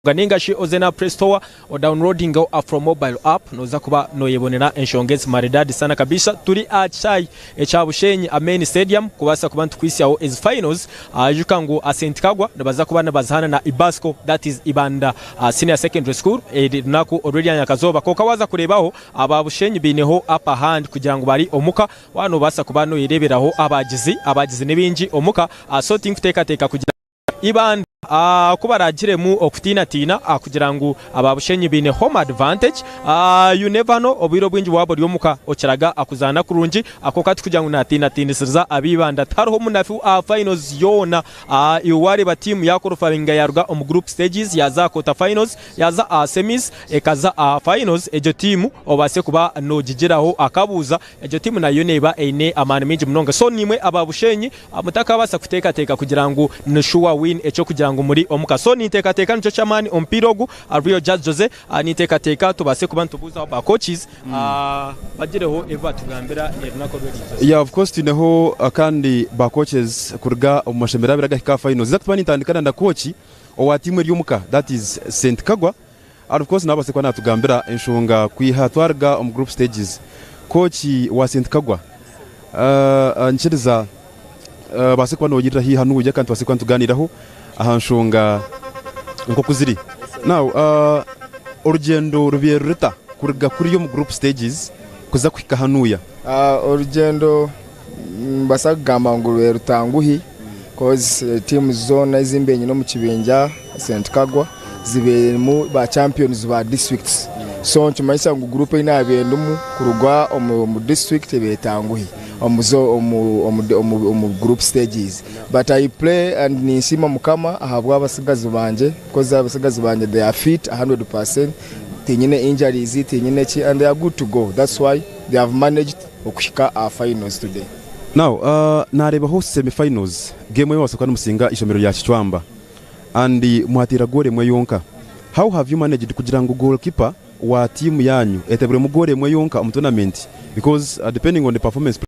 Ninga shi oze na Play Store odownloadingeho Afro Mobile App noza kuba noyebonera enshonga ezi maridadi sana kabisa. Turi aha kishaayi ekya Bushenyi Amen Stadium kubaasa kuba nitukwitsyaho ezi finals. Ijuka ngu St Kagwa nibaza kuba nibazaana na Ibasco that is Ibanda Senior Secondary School orunaku orw'eryanyakazooba. Kwonka waaza kureebaho aba Bushenyi baineho upper hand kugira ngu bari omuka. Waaba nobaasa kuba noyereeberaho abagizi, abagizi nibaingi omuka so tinkuteekateeka kugira. Ibanda ku baraagiremu okutiinatiina kugira ngu aba Bushenyi baine home advantage, you never know, obwire obwingi waaba ori omuka okiraga kuzaana kurungi kwonka tikugira ngu naatiinatiinisiriza aba Ibanda. Tihariho munafu aha finals yoona. Iwe waareeba tiimu yaakorofayinga yaaruga omu group stages yaaza aha quarter finals, yaaza aha semis, ekaza aha finals, egyo tiimu obaase kuba noogigiraho akabuuza. Egyo tiimu nayo neeba eine amaani maingi munonga. So naimwe aba Bushenyi mutakabaasa kuteekateeka kugira ngu ni sure win eky'okugira ngu muri omuka. So ninteekateeka nikyo ky'amaani omupiira ogu. Real Jazz Jose, ninteekateeka tubaase kuba nitubuuzaho ba coaches bagireho ebi batugambira orunaku orw'eriizooba. Yeah of course twineho kandi ba coaches kuruga omu mashomero abiri agahika aha finals. Ninza kuba nintandika na coach owa tiimu eri omuka that is Saint Kagwa. And of course nabaasa kuba natugambira enshonga kwiha twaruga omu group stages. Coach wa Saint Kagwa nyikiriza obaase kuba noyirira haihi hanuya kandi tubaase kuba nituganiraho aha nshonga nkoku ziri. Now orugyendo rubaire ruta kuruga kuriya omu group stages kuza kuhika hanuya? Orugyendo nimbaasa kugamba ngu rubaire rutanguhi coz teams zoona ezi mbaire nyine omu kibingya St Kagwa zibairemu ba champions ba districts so nikimanyisa ngu group ei nabaire ndimu kuruga omu district ebaire etanguhi omu group stages but I pray and ninsiima mukama ahabw'abatsigazi bangye coz abatsigazi bangye they are fit 100% tinyine injuries tinyine ki and they are good to go that's why they have managed okuhika aha finals today. Now nareebaho semi finals game ei mwabaasa kuba nimusinga eishomero rya Kicwamba and mwateera goal emwe yonka. How have you managed kugira ngu goal keeper wa team yanyu etebwemu goal emwe yonka omu tournament because depending on the performance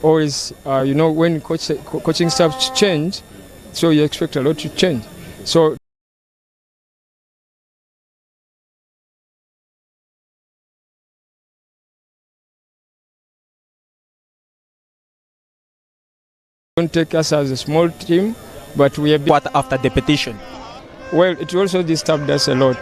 Always, you know, when coach, coaching staff change, so you expect a lot to change. So don't take us as a small team, but we are. What after the petition? Well, it also disturbed us a lot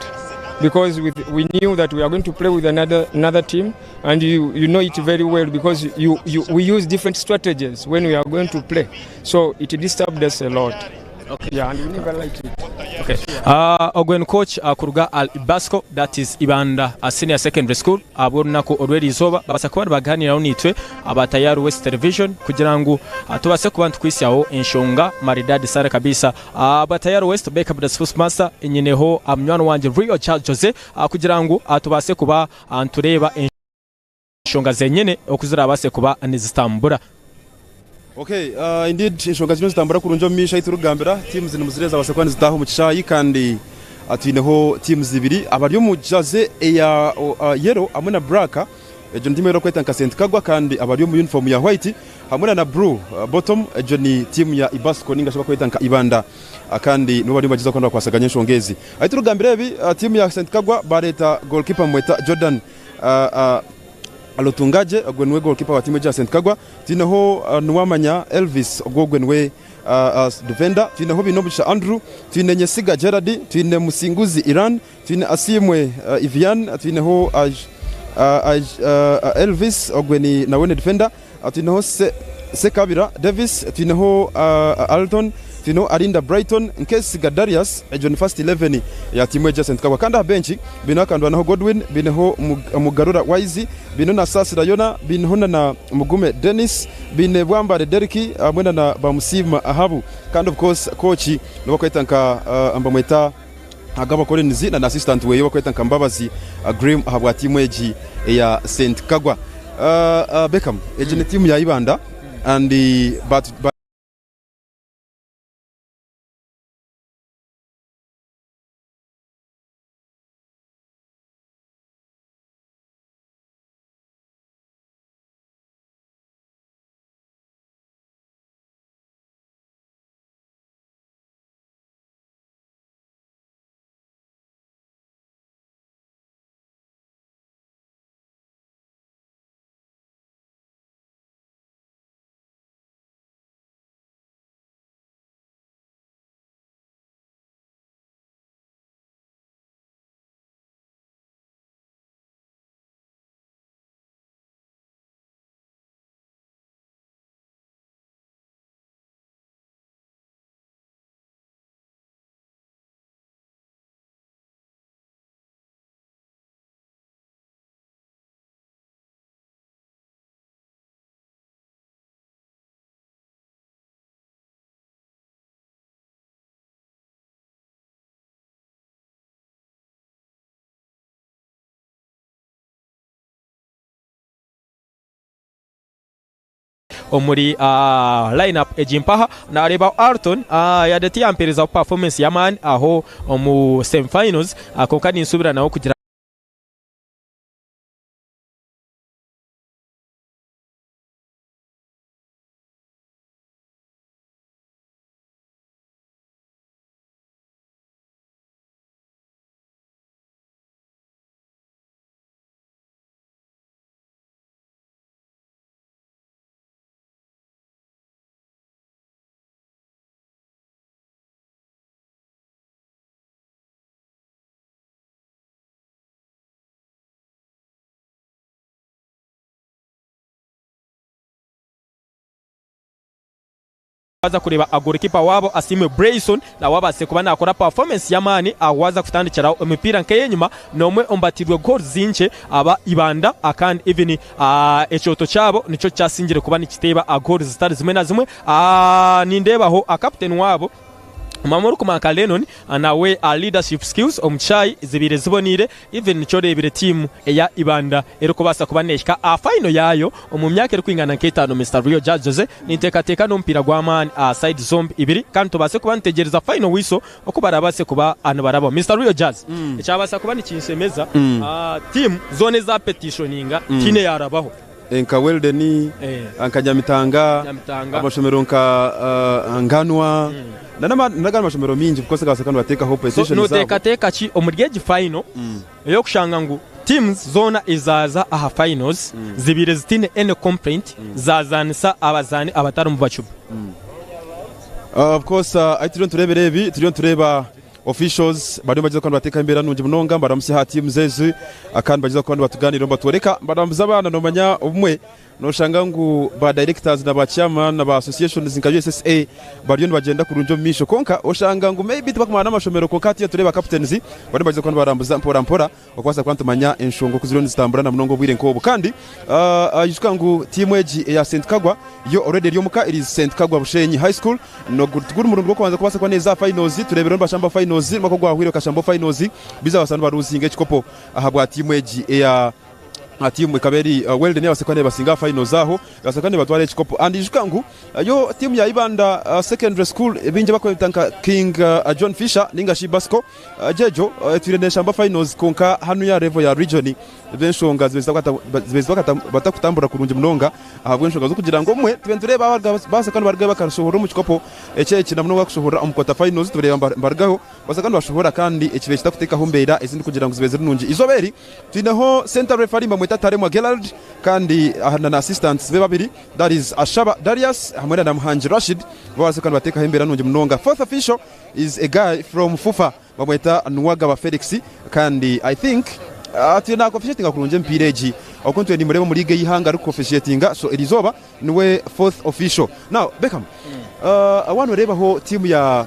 because with, we knew that we are going to play with another another team, and you, you know it very well because you, you we use different strategies when we are going to play. So it disturbed us a lot. Okay. Yeah, and we never liked it. Ogwe ni coach kuruga ahari Ibasco that is Ibanda Senior Secondary School ahabw'orunaku orw'erizooba babaasa kuba nibaganiiraho naitwe aba Tayari West Television kugira ngu tubaase kuba nitukwitsyaho enshonga maridadi sana kabisa. Aba Tayari West Beckham the Sports Master nyineho munywani wangye Rio Charles Jose kugira ngu tubaase kuba nitureeba enshonga zenyine oku zirabaase kuba nizitambura. Ok, indeed enshonga ziriyo nizitambura kurungi omu maisho ahu turikugambira, teams nimuzireba zabaasa kuba nizitaaha omu kishaayi kandi twineho teams ibiri abari omu jersey eya yellow hamwe na black, egyo ni tiimu ei barikweta nka St Kagwa kandi abari omu uniform ya white hamwe na blue bottom egyo ni tiimu ya Ibasco ningashi barikweta nka Ibanda kandi nibo bariyo nibagyezaho kuba nibakwasaganya enshonga ezi. Ahu turikugambira ebi, tiimu ya St Kagwa bareeta goalkeeper bamweta Jordan Rutungagye, ogwo niwe goalkeeper wa tiimu egi ya St Kagwa. Twineho Nuwamanya Elvis, ogwo ogwe niwe defender. Twineho Bainomugisha Andrew, twine Nyesiga Gerald, twine Musinguzi Iran, twine Asiimwe Ivian, twineho Elvis, ogwe nawe ni defender. Twineho Sekabira Davis, twineho Alton, twineho Arinda Brighton, Nkesiga Darius, egyo ni first eleven ya tiimu egi ya St Kabwa. Kandi aha bench baineho Akandwanaho Godwin, baineho Mugarura Wise, baineho na Saasira Yona, baineho na Mugume Denis, baine Bwambare Derrick hamwe na Bamusiima Ahabu. Kandi of course kooki ou barikweta nka nibamweta Agaba Collins na assistant we ou barikweta nka Mbabazi Grim ahabwa tiimu egi eya St Kagwa. Beckham, egi ni tiimu ya Ibanda and ba. Omuri line up egi mpaha nareeba Alton yade tiyamperezaho performance y'amaani aho omu semi finals kwonka ninsubira nawe kugira Waaza kureeba goalkeeper waabo Asiimwe Brayson nawe abaasire kuba naakora performance y'amaani ahu waaza kutandikiraho emipiira nk'ey'enyima n'omwe omu batairwe goals nkye aba Ibanda kandi even ekyoto kyabo nikyo kyasingire kuba nikiteeba goals zitari zimwe na zimwe. Nindeebaho captain waabo Omwami orikumanywa nka Lennon nawe leadership skills omu kishaayi zibaire ziboneire even nikyo oreebire tiimu eya Ibanda erikubaasa kuba neehika aha final yaayo omu myaka erikwingana nk'etaano Mister Rio Judge Jose ninteekateeka n'omupiira gw'amaani aha side zombi ibiri kandi tubaase kuba nitutegyereza final whistle oku barabaase kuba nibarabaho Mister Rio Judge ekyabaasa kuba nikinshemeza tiimu zoona eza petitioninga tihaine eyarabaho. Nka Weldon, nka Nyamitanga, amashomero nka Nganwa n'agandi mashomero maingi of course agabaasa kuba nibateekaho So petition zaabo. noteekateeka ki omuri egi final ey'okushanga ngu teams zoona ezaaza aha finals zibaire zitaine any complaint zaazaanisa abazaani abatarimu bacuba? Of course ahu turiyo nitureebera ebi, turiyo nitureeba Officials bariyo nibagyezaho kuba nibateekaho embeera nungi munonga nibaramutsya aha teams ezi kandi nibagyezaho kuba nibatugaaniiraho nibatworeka. Nibaramuza abaana noomanya obumwe Noshanga ngu ba directors na ba chairman na ba associations nka USSA bariyo nibagyenda kurungi omu maisho kwonka oshanga ngu maybe tibakumara n'amashomero kwonka hatiiya nitureeba captains bariyo nibagyeza kuba nibarambuza mpora mpora okubaasa kuba nitumanya enshonga oku ziriyo nizitambura na munonga obwire nk'obu kandi ijuka ngu tiimu egi eya St Kagwa yo already eri omuka eri St Kagwa Bushenyi High School N'ogu tiguri murundi gw'okubanza kubaasa kuba neeza aha finals tureebire nibashamba finals omwaka ogwahweire bakashamba finals biza baasa nibaruzinga ekikopo ahabwa tiimu egi eya tiimu ekaba eri Weldon yabaasa kuba nebasinga aha finals aho yabaasa kuba nebatwara ekikopo and ijuka ngu yo tiimu ya Ibanda Secondary School baingi abakweta nka King John Fisher ninga shi Basco gyegyo etwire neshamba finals kwonka hanu ya level ya region Eb'enshonga zibe batakutambura kurungi munonga ahabw'enshonga z'okugira ngu obumwe tube nitureeba ababaasa kuba nibarugayo bakashohorera omu kikopo eki eki na munonga bakushohorera omu quarter finals tureeba nibarugaho babaasa kuba nibashohora kandi ekibaire kitakuteekaho mbeera ezindi kugira ngu zibe ziri nungi. Eizooba eri twineho center referee nibamweta Taremwa Gerald kandi na assistants be babiri that is Ashaba Darius hamwe na Muhangi Rashid babaase kuba nibateekaho embeera nungi munonga. Fourth official is a guy from FUFA. Bamweta Nuwagaba Felix kandi I think atwire naakofishetinga kurungi emipiira egi oku ntwire nimureeba omu liigi ey'eihanga arikukofishetinga so eriizooba niwe fourth official. Now Beckham, waaba nooreebaho tiimu ya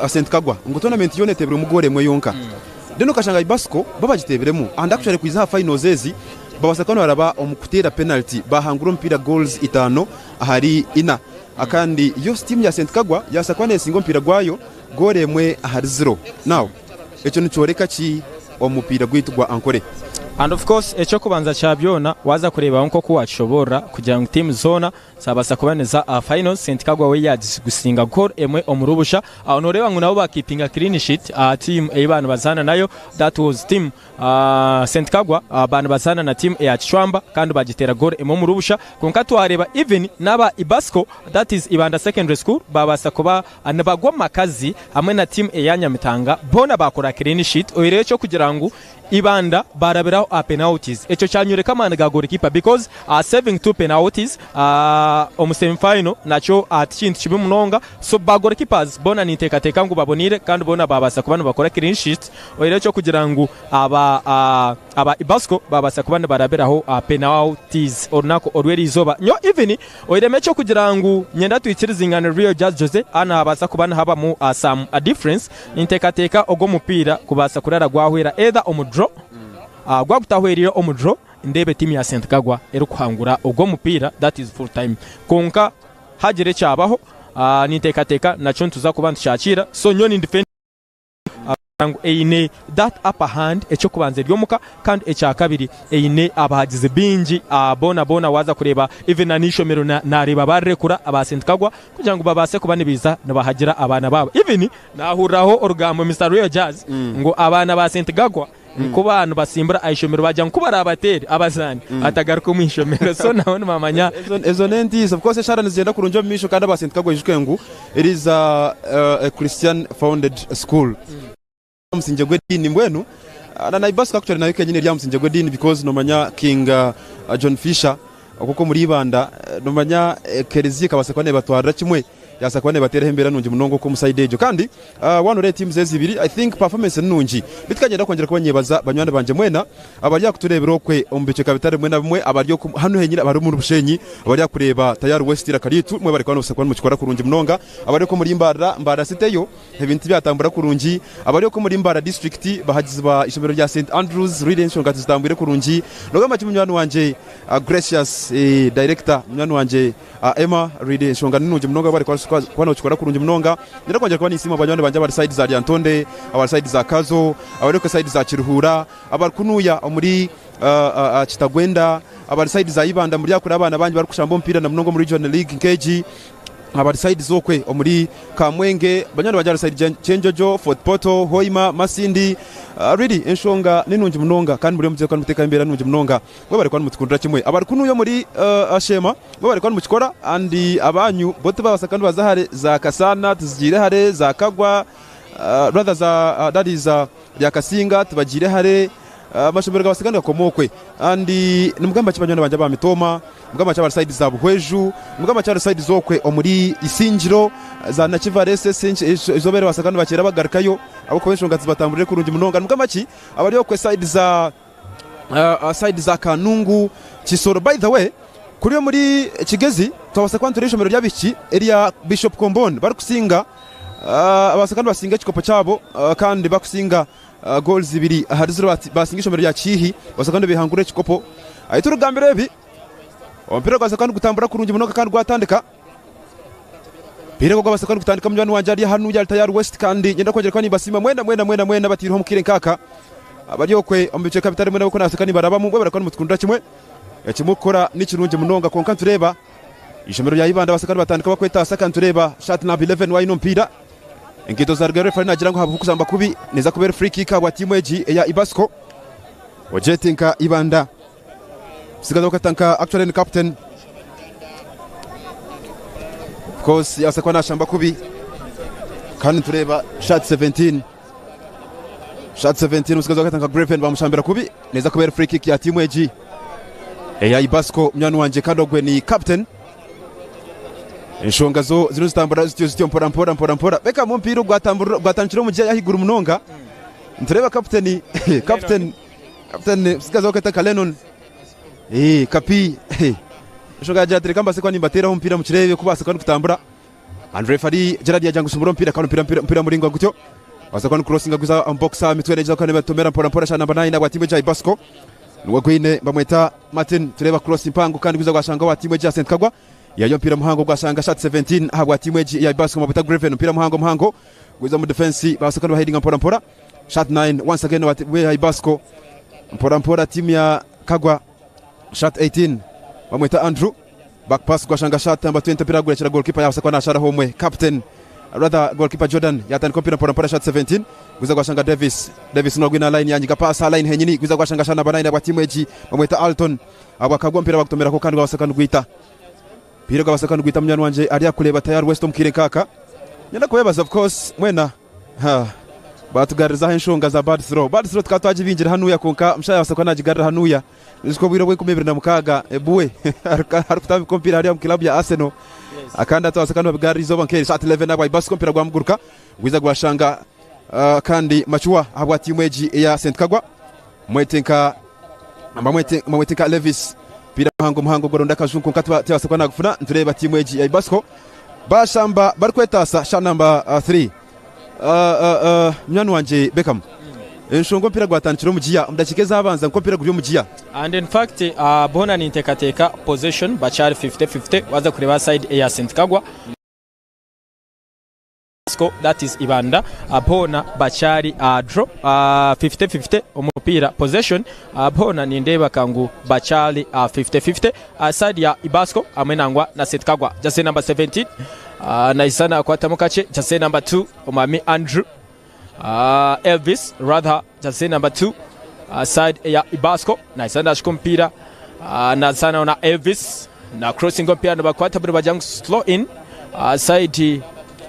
St Kagwa ngu tournament yoona eteebirwemu goolo emwe yonka then okashanga Ibasco bo bagiteebiremu and actually kwiza aha finals ezi babaasa kuba nibaraba omu kuteera penalty baahangura omupiira goals itaano ahari ina kandi yo tiimu ya St Kagwa yaabaasa kuba neesinga omupiira gwayo Goolo emwe ahari ziro. Now, ekyo nikyoreka ki omu mupiira gwaitu gwa Ankole? And of course eky'okubanza kya byona waaza kureebaho nk'oku waakishoboorora kugira ngu tiimu zoona zaabaasa kuba niza aha finals, St Kagwa we yaagigusinga goal emwe omuri busha. Aho nooreeba ngu nabo baakiipinga clean sheet aha tiimu ei baaba nibazaana nayo that was team St Kagwa baaba nibazaana na tiimu eya Kicwamba kandi baagiteera goal emwe omuri busha. Kwonka twareeba even n'aba Ibasco that is Ibanda Secondary School baabaasa kuba Nibagwa omu makazi hamwe na tiimu eya Nyamitanga boona baakora clean sheet oihireho eky'okugira ngu Ibanda baarabiraho aha penalties. Ekyo kyanyoreka amaani ga goalkeeper because saving two penalties omu semi final nakyo ti kintu kibi munonga. So ba goalkeepers boona ninteekateeka ngu baboneire kandi boona baabaasa kuba nibakora clean sheet oihireho eky'okugira ngu aba Aba Ibasco babaasa kuba nibarabiraho aha penalties orunaku orw'eriizooba. Nyowe even oiremu eky'okugira ngu nyenda twikirizingane Rio Jazz Jose aha nihabaasa kuba nihabamu some difference. Ninteekateeka ogwo omupiira kubaasa kurara gwahwera either omu draw, gwaba gutahwereire omu draw ndeebe tiimu ya St Kagwa erikuhangura ogwo omupiira that is full time. Kwonka hagira ekyabaho ninteekateeka nakyo nituza kuba nitukyakiira so nyowe ni defend. Ngu eine that upper hand eky'okubanza eri omuka kandi ekyakabiri eine abahagizi baingi boona boona waaza kureeba even na n'eishomero naareeba barirekura aba St Kagwa kugira ngu babaase kuba nibaija nibahagira abaana baabo even naahuriraho orugambo Mister Royal Jazz ngu abaana ba St Gagwa ku baaba nibasimbura aha ishomero baagira ngu ku baraabateere abazaani batagaruka omu ishomero so nabo nibamanya. Ezo n'entiisa. Of course eshaara nizigyenda kurungi omu maisho kandi aba St Kagwa oijuke ngu it is a Christian founded school. Omusingye gw'ediini mbwenu na Naibasco actually nayo kenyini eri aha musingye gw'ediini because nomanya King John Fisher okwo omuri Ibanda nomanya ekereziya ekabaasa kuba nebatwarira kimwe. Yabaasa kuba nebateeraho embeera nungi munonga okwo omu side egyo. Kandi waaba noreeba teams ezi ibiri, I think performance ni nungi. Beitu ka niinyenda kwongyera kuba nyebaza banywani bangye mwena abari aha kutureebera okwe omu bicweka bitari bimwe na bimwe, abari oku hanu henyini abari omuri Bushenyi, abari aha kureeba Tayari West eiraka ryaitu, mwebare kuba nobaasa kuba nimukikora kurungi munonga. Abari okwo omuri Mbarara, Mbarara City yo ebintu tibyatambura kurungi. Abari okwo omuri Mbarara District, bahagizi ba ishomero rya Saint Andrews, really enshonga tizitambwire kurungi. Nogamba ki munywani wangye Gracious, director munywani wangye Emma really enshonga ni nungi munonga webare kuba nokikora kurungi munonga. Nyenda kwongyera kuba ninsiima banywani bangye abari side za Lyantonde, abari side za Kazo, abari okwe side za Kiruhura, abari kunuya omuri Kitagwenda, abari side za Ibanda muri aha kureba abaana bangi barikushamba omupiira na munonga omu region league nk'egi, abari side z'okwe omuri Kamwenge, banywani bangye abari side Kyenjojo, Fort Portal, Hoima, Masindi. Really enshonga ni nungi munonga kandi muri omugyeko nimuteekaho embeera nungi munonga. Mwebare kuba nimutukundira kimwe. Abari kunuya omuri Sheema mwebare kuba nimukikora and abanyu bo tibabaasa kuba nibaza hare za Kasaana tizigiire hare, za Kagwa rather za that is rya Kasinga tibagiire hare, amashomero gabaasa kuba nigakoma okwe and nimugamba ki banywani bangye aba Mitooma, nimugamba ki abari side za Buhweju, nimugamba ki abari side z'okwe omuri Isingiro, za Nakivale, eizooba eri babaasa kuba nibakyera bagarukayo ahabw'okuba enshonga tizibatamburiire kurungi munonga. Nimugamba ki abari okwe side za side za Kanungu, Kisoro. By the way, Kuri omuri Kigezi twabaasa kuba nitureeba eishomero ry'abaishiki erya Bishop Comboni barikusinga babaasa kuba nibasinga ekikopo kyabo kandi bakusinga goals ibiri ahari ziro basinga eishomero rya Kiihi babaasa kuba nibehangurira ekikopo. Ahi turikugambira ebi omupiira gwabaasa kuba nigutambura kurungi munonga kandi gwatandika. Omupiira ogwo gwabaasa kuba nigutandika munywani wangye ari hanuya ari tayari West kandi nyenda kwongyera kuba nimbasiima mwena mwena mwena mwena abataireho omu kaire nk'aka abari okwe omu bicweka bitari bimwe na bimwe oku nabaasa kuba nimbarabamu mwebare kuba nimutukundira kimwe. Eki murikukora ni kirungi munonga kwonka nitureeba eishomero rya Ibanda abaserukare batandika bakwetaasa kandi nitureeba shirt number 11 waine omupiira. Enkaito zarugayo referee nagira ngu habaho okuzamba kubi neeza kuba eri free kick ahabwa tiimu egi eya Ibasco. Ogyete nka Ibanda Omutsigazi ow'okata nka actually ni captain of course yabaasa kuba nashamba kubi kandi nitureeba shirt 17 Shirt 17 omutsigazi wa nka Greven bamushambira kubi neza kuba eri free kick ya tiimu egi eya Ibasco munywani wangye kandi ogwe ni captain. Enshonga zo ziriyo nizitambura zityo zityo mpora mpora mpora mpora. Beckham omupiira gwatandikire omu giya ahaiguru munonga. Nitureeba captain captain captain omutsigazi orikwetwa nka Lennon eh Kapi enshonga yagira ati reka mbaase kuba nimbateeraho omupiira mukireebe kubaasa kuba nikutambura. And referee Gerald yagira ngu shumbura omupiira kandi omupiira omupiira muraingwa gutyo. Baza kuba nikurosinga guza omu box aha mitwe negyezaho kuba nebatomera mpora mpora shaaha namba nayini ahabwa tiimu egya Ibasco. Niwe gwine bamweta Martin tureeba cross mpango kandi guza gwashanga owa tiimu egi ya St Kagwa. Yayo omupiira muhango gwashanga shirt 17 ahabwa tiimu egi ya Ibasco bamweta Greven omupiira muhango muhango guza omu defense babaasa kuba nibahedinga mpora mpora. Shirt 9 once again owa tiimu ya Ibasco mpora mpora tiimu ya Kagwa shirt 18 bamweta Andrew. Back pass gwashanga shot number 20 omupiira gurekyera goalkeeper yabaasa kuba nasharaho omwe captain rather goalkeeper Jordan yatandika omupiira mpora mpora shot 17 gwiza gwashanga Davis Davis niwe agwine aha line yanyiga pass aha line henyini gwiza gwashanga shot number 9 ahabwa tiimu egi bamweta Alton ahabwa kagwa omupiira bagutomerako kandi gwabaasa kuba nigwita omupiira gwabaasa kuba nigwita munywani wangye ari aha kureeba tayari West omu kaire nk'aka nyenda kubebaza of course mwena Ha, baatugarurizaho enshonga za bad throw. Bad throw tukaba twagibingira hanuya kwonka omushaija yabaasa kuba nagigarura hanuya. Noijuka obwire obw'enkumi ibiri na mukaaga Ebue arikutambika omupiira hariya omu club ya Arsenal. Kandi hati babaasa kuba nibabigarura eizooba nk'eri. Shot 11 ahabwa Ibasco omupiira gwamuguruka gwiza gwashanga kandi Machua ahabwa tiimu egi eya St Kagwa. Mwete nka bamwete bamwete nka Levis. Omupiira muhango muhango gwaronda akaju kwonka tiyabaasa kuba nagufuna. Nitureeba tiimu egi ya Ibasco Bashamba barikwetaasa sha namba 3 Munywani wangye Beckham, enshonga omupiira gwatandikire omu giya omu dakiika ezabanza nk'omupiira guri omu giya. And in fact boona ninteekateeka possession bakyari 50-50 waaza kureeba side eya St Kagwa. Sco that is Ibanda boona bakyari draw 50-50 omupiira possession boona nindeebaka ngu bakyari 50-50 side ya Ibasco hamwe nangwa na Ssekagwa jersey number 17 naija nakwatamu kakye jersey number 2 omwami Andrew Elvis rather jersey number 2 side eya Ibasco naija nashuka omupiira nazaana na Elvis na crossinga omupiira nibakwata nibagira ngu slow in side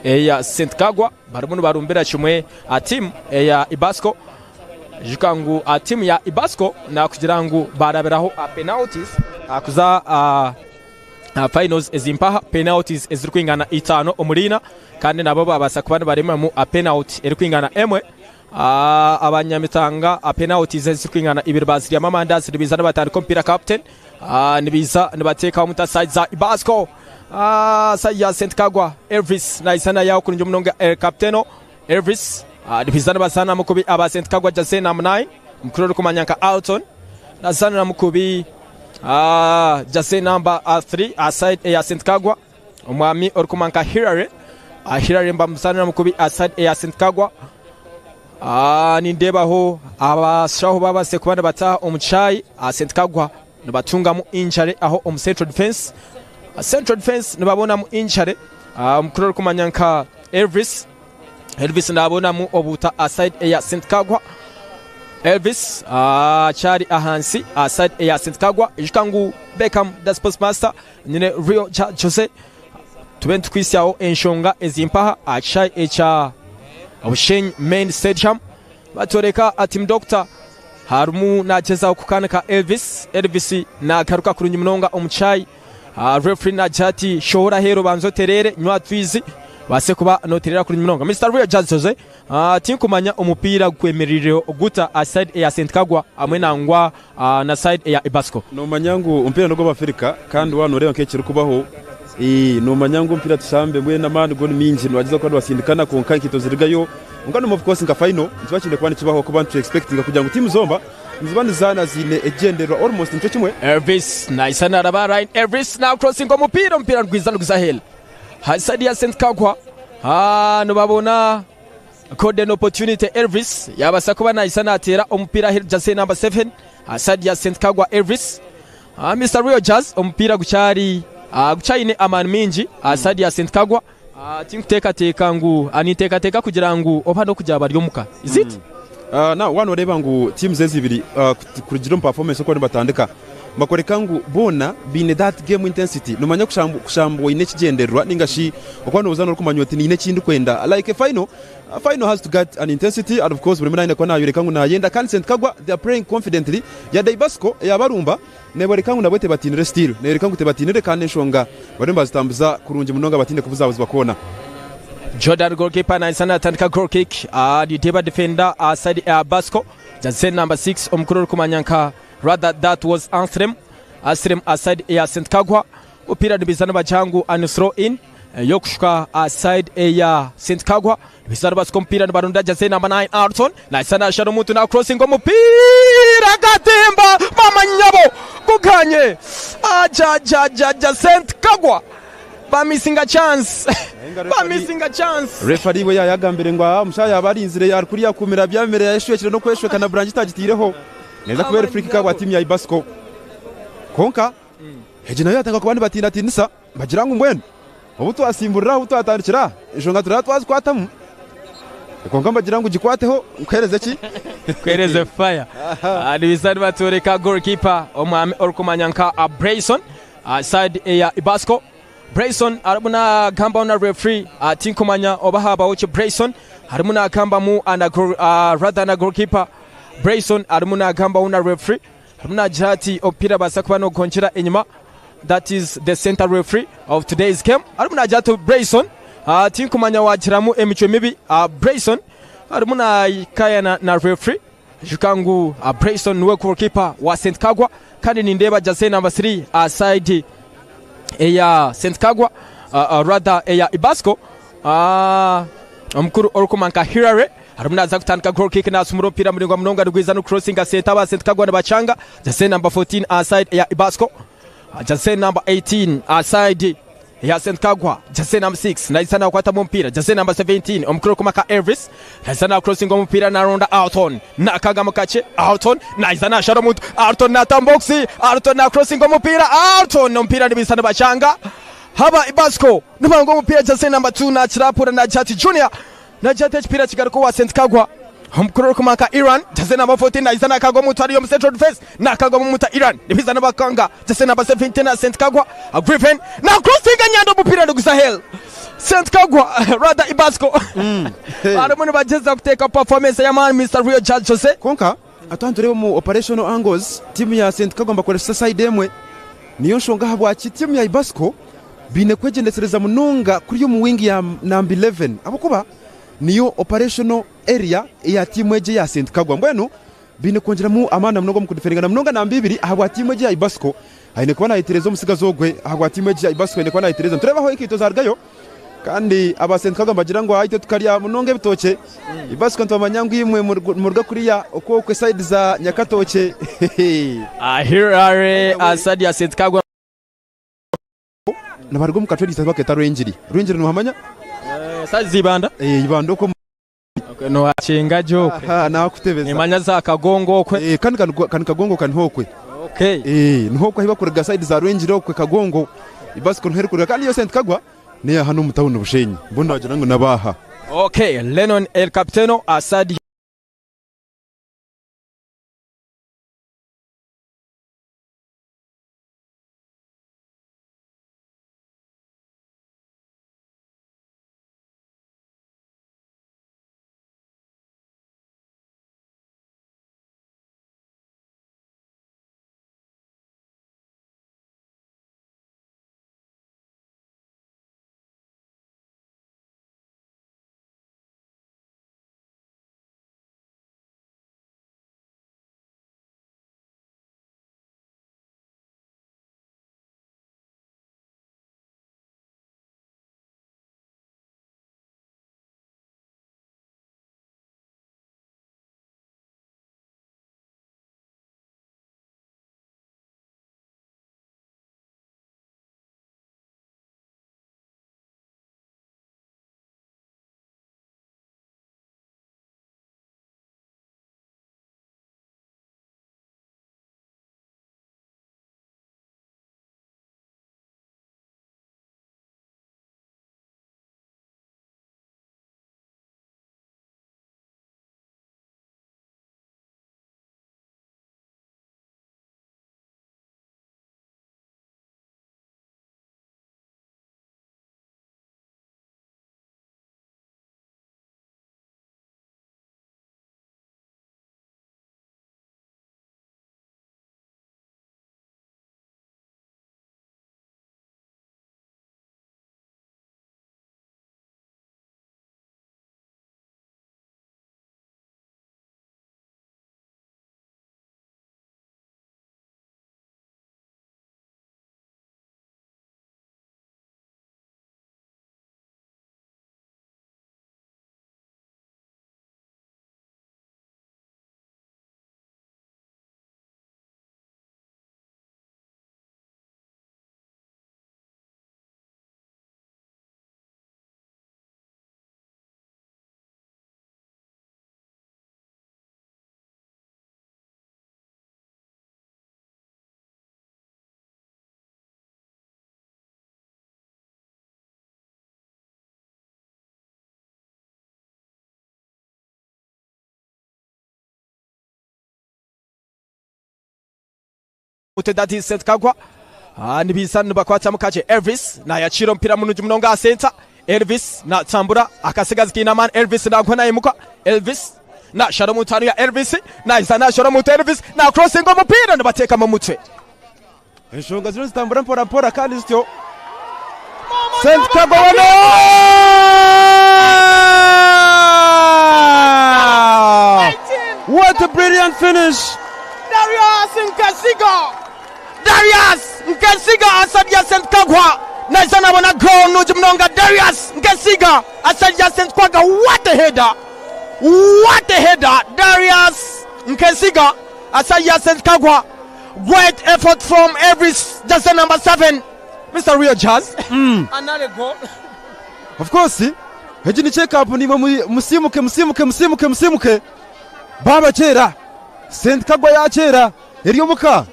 eya St Kagwa barimu nibarumbira kimwe tiimu eya Ibasco. Ijuka ngu tiimu ya Ibasco nakugira ngu barabiraho penalties kuza aha finals ezimpaha penalties ezirikwingana itaano omuri ina kandi nabo babaasa kuba nibaremamu penalty erikwingana emwe. Abanyamitanga penalties ezirikwingana ibiri baziryamu amandazi nibaija nibatandika omupiira captain nibaija nibateekaho omuta side za Ibasco side ya St Kagwa Elvis naija nayaho kurungi munonga El Capitano Elvis nibaija nibazaanamu kubi aba St Kagwa jersey number 9 omukuru orikumanya nka Alton nazaaniramu kubi jersey number 3 side eya St Kagwa Omwami orikumanywa nka Hillary, Hillary nibamuzaaniramu kubi aha side eya St Kagwa. Nindeebaho abashaho babaasize kuba nibataaha omu kishaayi aha St Kagwa nibatungamu injury aho omu central defence. Central defence nibabonamu injury omukuru orikumanywa nka Elvis. Elvis nabonamu obuuta aha side eya St Kagwa. Elvis akyari ahansi aha side eya St Kagwa. Ijuka ngu Beckham the sports master Nyine Rio kya Jose tube nitukwitsyaho enshonga ezi mpaha aha kishaayi ekya Bushenyi Main Stadium. Batworeka Team Doctor harimu nagyezaho kukanika Elvis. Elvis nagaruka kurungi munonga omu kishaayi. Referee nagira ati shohora aheeru obanze otereere, nywa atwizi. Baase kuba noteerera kurungi munonga. Mister Rio Jazz Jose, tinkumanya omupiira gwemereire guta aha side eya Saint Kagwa hamwe nangwa na side eya Ibasco. Nomanya ngu omupiira nogw'abafirika kandi waaba noreeba nk'ekirikubaho nomanya ngu omupiira tushambe mbwenu amaani go nimingi nibagyezaho kuba nibasindikana kwonka enkaito zirigayo kwonka nomu of course nka final nikiba kiine kuba nikibaho ahakuba nitu expectinga kugira ngu tiimu zomba niziba nizaana ziine ekigyendererwa almost nikyo kimwe. Elvis nahisa naraba Ryan Elvis na crossinga omupiira omupiira nigwiza niguza aheeru. Ha side ya Saint Kagwa nibabona golden opportunity Elvis yabasa kuba nahisa nateera omupiira aheeru jersey number 7 ha side ya Saint Kagwa Elvis. Mister Royal Jazz omupiira gukyari gukyayine amaani mingi aha side ya Saint Kagwa. Tinkuteekateeka ngu ninteekateeka kugira ngu oba n'okugira bari omuka. Is it? Now waaba nooreeba ngu teams ezi ibiri kurugiirira omu performance oku bariyo nibatandika, bakworeka ngu boona baine that game intensity. Noomanya kushamba oine ekigyendererwa nainga shi okuba noozaana orikumanya oti niine eki ndikwenda. Like a final, a final has to get an intensity and of course buri omwe naine kuba naayoreka ngu naayenda kandi St Kagwa they are playing confidently. Yade Ibasco eyabarumba Neeboreka ngu nabwo tebatiinire still. Neeyoreka ngu tebatiinire kandi enshonga bariyo nibazitambuza kurungi munonga bataine kubuzabuzibwa kwona. Jordan goalkeeper nahisa natandika goal kick nitureeba defender aha side ya Basco jersey number 6 omukuru orikumanya nka rather that was Anselm Anselm aha side ya St Kagwa omupiira nibaija nibagira ngu ani throw in Ey'okushuka aha side eya St Kagwa nibaija nibasika omupiira nibarunda jersey number 9 Alton nahisa nashara omuntu na crossinga omupiira gatemba mama nyabo guganye ajajajaja St Kagwa bamisinga chance bamisinga chance. Referee we yayagambire ngu aha omushaija yaba arinzire ari kuriya kumira byamire yayeshwekire n'okweshweka na burangiti agitiireho neeza kuba eri free kick ahabwa tiimu ya Ibasco. Kwonka egi nayo yatandika kuba nibatiinatiinisa. Nibagira ngu mbwenu obu twasimburira ahu twatandikira, enshonga turaba twazikwatamu. Kwonka nibagira ngu gikwateho nkuheereze ki? Nkuheereze fire. Nibaija nibatworeka goalkeeper omwami orikumanya nka Brayson side eya Ibasco. Brayson arimu nagambaho na referee, tinkumanya oba habaho ki Brayson arimu nagambamu na rather na goalkeeper. Brayson arimu nagambaho na referee. Arimu naagira ati omupiira baasa kuba noguhongyera enyima. That is the center referee of today's game. Arimu naagira ati Brayson tinkumanya waagiramu emicwe mibi. Brayson arimu naakayana na referee. Ijuka ngu Brayson niwe goalkeeper wa St Kagwa kandi nindeeba jersey number 3 aha side eya St Kagwa rather eya Ibasco. Omukuru orikumanywa nka Hillary arimu naaza kutandika goal kick naasumura omupiira muraingwa munonga nigwiza nigukurosinga senta aba St Kagwa nibacanga. Jersey number 14 aha side eya Ibasco. Jersey number 18 aha side eya St Kagwa. Jersey number 6 naija naakwatamu omupiira. Jersey number 17 omukuru orikumanywa nka Elvis naija naakurosinga omupiira naaronda Alton. Naakagamu kakye Alton naija naashara omuntu. Alton naata omu box. Alton naakurosinga omupiira. Alton omupiira nibaija nibacanga. Haba Ibasco nibanga omupiira jersey number 2 nakirapura nagira ati Junior nagira ati ekipiira kigaruka owa St Kagwa omukuru orikumanya nka Iran jersey number 14 naija nakaga omuntu ariyo omu central defence nakaga omuta Iran nibiza nibakanga jersey number 17 na St Kagwa Griffin na crossinga nyanda omupiira niguza hell St Kagwa rather Ibasco barimu nibagyeza kuteeka performance y'amaani Mister Rio Judge Jose. Kwonka twaba nitureeba omu operational angles, tiimu ya St Kagwa nibakoresa sayidi emwe. Niyo nshonga ahabwaki tiimu ya Ibasco baine kwegyendesereza munonga kuriya omu wiingi ya namba 11 ahabw'okuba niyo operational area eya tiimu egi eya St Kagwa. Mbwenu baine kwongyeramu amaani na munonga omu kudifendinga na munonga namba ibiri ahabwa tiimu egi eya Ibasco aine kuba nayetereza omutsigazi ogwe ahabwa tiimu egi ya Ibasco aine kuba nayetereza. Nitureebaho enkaito zarugayo kandi aba St Kagwa nibagira ngu itwe tukarya munonga ebitookye. Ibasco nitubamanya ngu imwe nimuruga kuriya okwokwe sayidi za Nyakatookye. Hillary Asadi ya St Kagwa. Nibaruga omu kacweka ahu bakeeta Rwengiri. Rwengiri nohamanya? Sayidi za Ibanda? Ibanda okwo. Nohakinga gye okwe. Aha, naakutebeza. Nimanya za Kagongo okwe. Kandi kanu Kagongo ka niho okwe. Okay. Niho okwe ahu bakuruga sayidi za Rwengiri okwe Kagongo. Ibasco niho erikuruga kandi yo St Kagwa neya hanu omu tawuni Bushenyi. Mbwenu noogira ngu n'abaaha. Okay, Lennon El Capitano Asadi. mutwe that is St Kagwa. Ah, nibiza nibakwatamu kakye. Elvis nayakiira omupiira murungi munonga aha senta. Elvis natambura akasigazi kaine amaani. Elvis nagwa nayimuka. Elvis nashara omu ntaano ya Elvis nahiza nashara omuntu Elvis na crossinga omupiira nibateekamu omutwe. Enshonga ziriyo nizitambura mpora mpora kandi zityo St Kagwa wano! What a brilliant finish! Darius Nkesiga! Darius Nkesiga asabya St Kagwa naija nabona goal nungi munonga Darius Nkesiga asabya St Kagwa what a header! What a header! Darius Nkesiga asabya St Kagwa great effort from Elvis jersey number 7 Mister Real Jazz another goal. Of course egi ni check up nimwe musimuke musimuke musimuke musimuke baba kera St Kagwa yakera eri omuka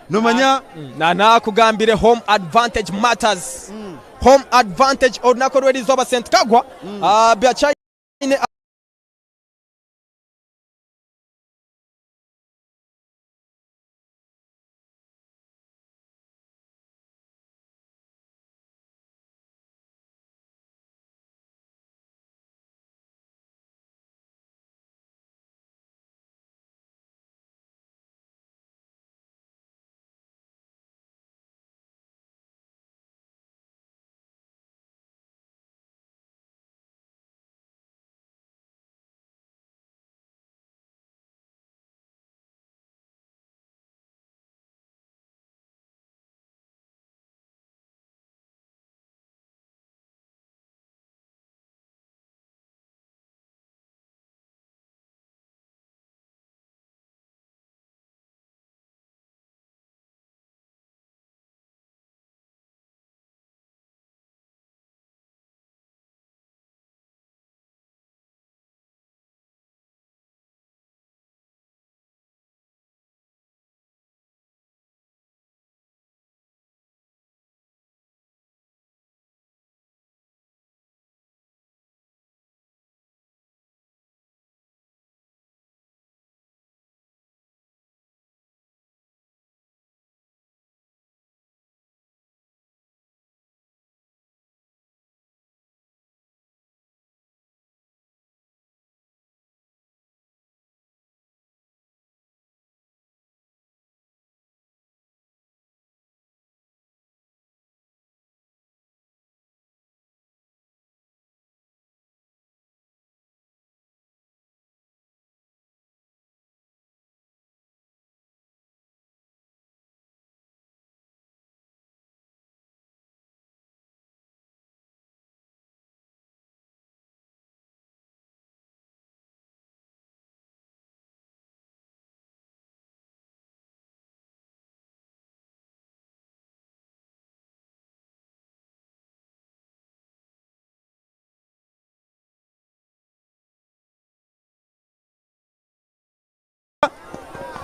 nomanya Na nakugambire home advantage matters. Home advantage olunaku orw'erizooba St Kagwa ah, byakyayine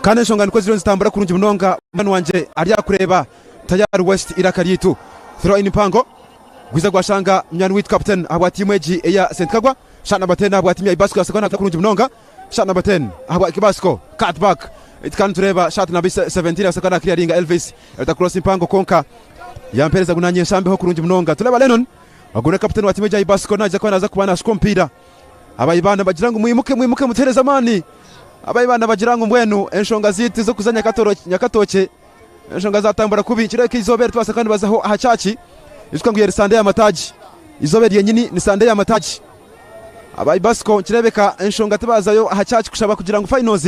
Kandi enshonga nikwo ziriyo nizitambura kurungi munonga munywani wangye aryakureeba tayari West eiraka ryaitu. Throw in mpango gwiza gwashanga munywani waitu captain ahabwa tiimu egi eya St Kagwa shot number 10 ahabwa tiimu ya Ibasco yasakwa nakuta kurungi munonga shot number 10 ahabwa Ibasco cut back kandi nitureeba shot number 17 yasakwa na clearinga Elvis eta cross mpango kwonka yampereza ngu nanye nshambeho kurungi munonga tureeba Lennon ogu ni captain wa tiimu egi ya Ibasco naija kuba naza kuba nashuka omupiira Abaibanda bagira ngu mwimuke mwimuke mutuhereze amaani. Abaibanda bagira ngu mbwenu enshonga zaitu z'okuza Nyakatookye enshonga zatambura kubi. Nikireebeka eizooba eri tubaasa kuba nibazaho aha kyaki. Ijuka ngu eri Sande y'amataagi. Eizooba eri ryenyini ni Sande y'amataagi. Aba Ibasco nikireebeka enshonga tibazayo aha kyaki kushaba kugira ngu finals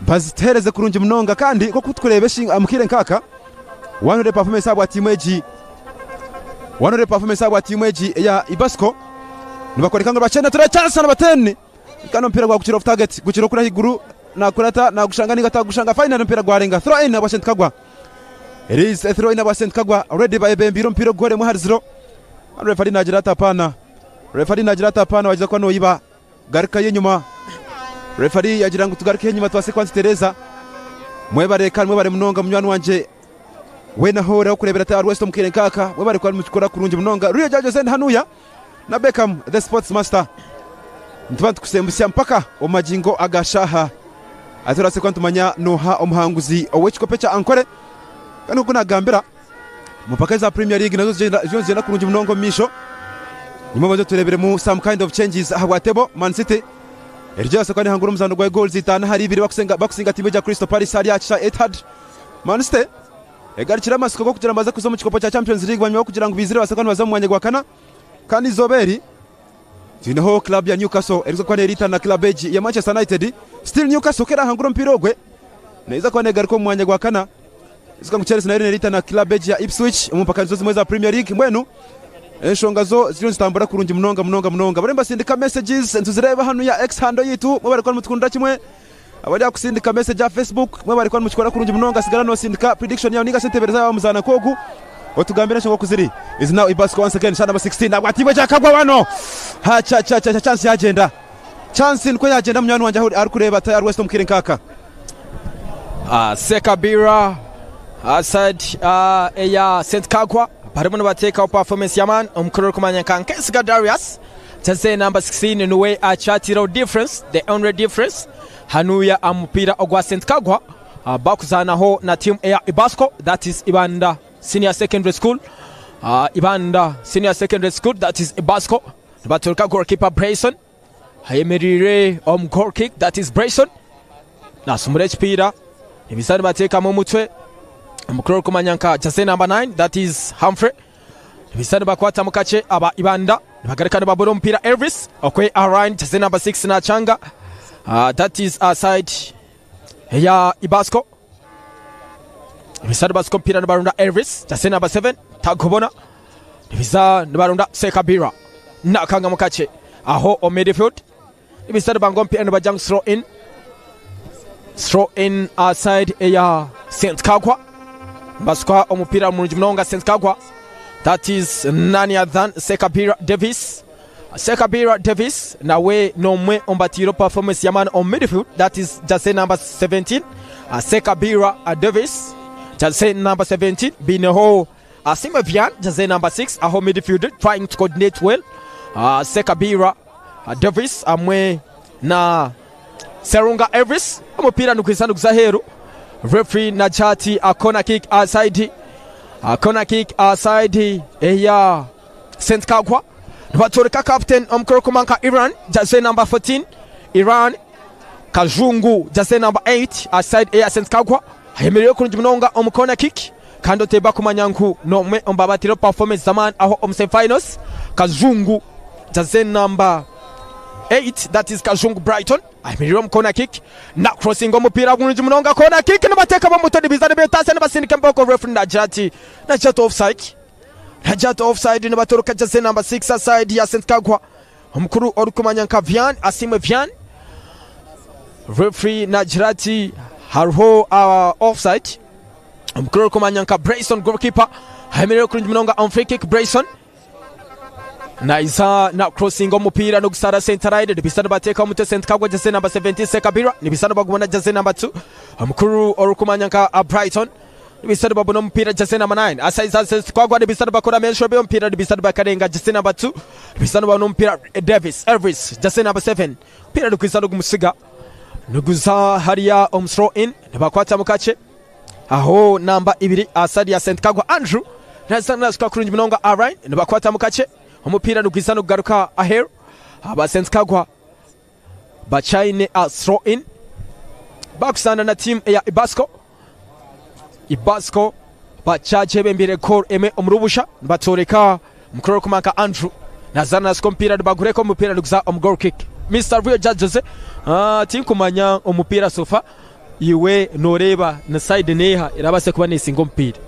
bazituheereze kurungi munonga kandi nk'oku turikureeba omu kaire nk'aka waaba noreeba performance ahabwa tiimu egi waaba noreeba performance ahabwa tiimu egi eya Ibasco Nibakoreka ngu nibakyenda tura chance na bateni kandi omupiira gwagukira off target gukira okuri ahaiguru nakurata nagushanga ninga atagushanga finally omupiira gwarenga throw in ahabwa St Kagwa It is a throw in ahabwa St Kagwa already bayebembeire omupiira oguhoremu ahari ziro kandi referee nagira ati apana referee nagira ati apana wagiza kuba noyiba garukayo enyuma referee yagira ngu tugarukeyo enyuma tubaase kuba nitutereeza mwebare kandi mwebare munonga munywani wangye weena ahu ori ahukureebera ati West omu kaire nkaaka mwebare kuba nimukikora kurungi munonga Rio Judges and Hanuya Na Beckham the sports master nituba nitukusembutsya mpaka omu magingo aga shaaha Hati turabaasa kuba nitumanya nooha omuhanguzi ow'ekikopo ekya Ankole. Kandi nk'oku naagambira, omu mpaka eza Premier League nazo ziriyo nizigyenda kurungi munonga omu maisho. Nimwo obanze tureeberemu some kind of changes ahabwa table. Man City eriyo neebaasa kuba neehangura omuzaano gwa goals itaano ahari ibiri bakusinga tiimu egya Crystal Palace hariya aha kishaayi Etihad. Man City egarukire amatsiko g'okugira ngu baze kuza omu kikopo kya Champions League bwanyima y'okugira ngu baizire babaase kuba nibaza omu mwanya gwa kana. Kandi eizooba eri twineho club ya Newcastle erikuza kuba neriitana na club egi ya Manchester United. Still Newcastle ku erahangure omupiira ogwe neeza kuba negaruka omu mwanya gwa kana. Ijuka ngu Chelsea nayo eriyo neriitana na club egi ya Ipswich omu mpaka nizo zimwe eza Premier League. Mbwenu enshonga zo ziriyo nizitambura kurungi munonga munonga munonga. Bariyo nibasindika messages nituzireeba hanu ya X handle yaitu mwebare kuba nimutukundira kimwe. Abari aha kusindika message aha Facebook mwebare kuba nimukikora kurungi munonga sigara nosindika prediction yawe ninga shi entebereza yawe aha muzaano nk'ogu otugambire enshonga oku ziri. Is now Ibasco once again shot number 16 nabwo atiibwe kyakagwa wano ha cha cha cha chance yagyenda chance nikwo yagyenda munywani wangye ahu arikureeba tayari West omu kaire nkaaka. Sekabira side eya St Kagwa barimu nibateekaho performance y'amaani omukuru orikumanya nka Nkesiga Darius Jersey number 16 niwe akyatiireho difference, the only difference hanuya aha mupiira ogwa St Kagwa bakuzaanaho na tiimu eya Ibasco that is Ibanda Senior Secondary School Ibanda Senior Secondary School that is Ibasco nibaturika goalkeeper Brayson ayemereire omu goal kick that is Brayson nasumura ekipiira nibaija nibateekamu omutwe omukuru orikumanya nka jersey number 9 that is Humphrey Nibaija nibakwatamu kakye aba Ibanda nibagaruka nibabura omupiira Elvis okwe Arine jersey number 6 nakyanga that is aside eya Ibasco nibaija nibasuka omupiira nibarunda Elvis jersey number 7 tagubona nibaija nibarunda Sekabira nakangamu kakye aho omu midfield nibaija nibanga omupiira nibagira ngu throw in throw in aside eya St Kagwa nibasuka omupiira murungi munonga St Kagwa that is none other than Sekabira Davis Sekabira Davis nawe nomwe omu batiire performance y'amaani omu midfield that is jersey number 17 Sekabira Davis jersey number 17 bineho Asiimwe Vian jersey number 6 aho midfield trying to coordinate well Sekabira Davis hamwe na Serunga Elvis omupiira nigwija niguza aheeru referee nagira ati a corner kick aside a corner kick aside eya St Kagwa nibatworeka captain omukuru orikumanywa nka Iran jersey number 14 Iran Kajungu jersey number 8 aside eya St Kagwa ayemereire kurungi munonga omu corner kick Kandi oteeba kumanya ngu n'omwe omu babateireho performance z'amaani aho omu semi finals, Kazungu jersey number 8 that is Kazungu Brighton ayemereire omu corner kick na crossinga omupiira murungi munonga corner kick nibateekamu omutwe nibaija nibeetaasya nibasindika embooko referee nagira ati nagira ati offside nagira ati offside nibatoroka jersey number 6 aside ya St Kagwa omukuru orikumanya nka Vian Asiimwe Vian referee nagira ati hariho uh, offside Omukuru orikumanywa nka Brayson goalkeeper ayemereire kurungi munonga omu free kick Brayson naiza na crossinga omupiira n'ogusara center line nibisa nibateeka omutwe St Kagwa jersey number 17 Sekabirwa nibisa nibagubona jersey number 2 omukuru orikumanywa nka uh, Brighton nibisa nibabona omupiira jersey number 9 asaiza St Kagwa nibisa nibakora enshobe omupiira nibisa nibakarenga jersey number 2 nibisa nibabona omupiira Davis Elvis jersey number 7 omupiira nigwiza nigumusiga niguza hariya omu throw in nibakwatamu kakye Aho namba ibiri aha side ya St Kagwa Andrew naza nasuka kurungi munonga Arine nibakwatamu kakye omupiira nigwiza nigugaruka aheru aba St Kagwa bakyaine a throw in bakuzaana na tiimu eya Ibasco. Ibasco bakyagyebembeire goal emwe omuri busha nibatworeka omukuru orikumanywa nka Andrew naza nasuka omupiira nibagureka omupiira niguza omu goal kick. Mister Rio Jose tinkumanya omupiira so far Iwe nooreeba ni side n'eha erabaase kuba neesinga omupiira?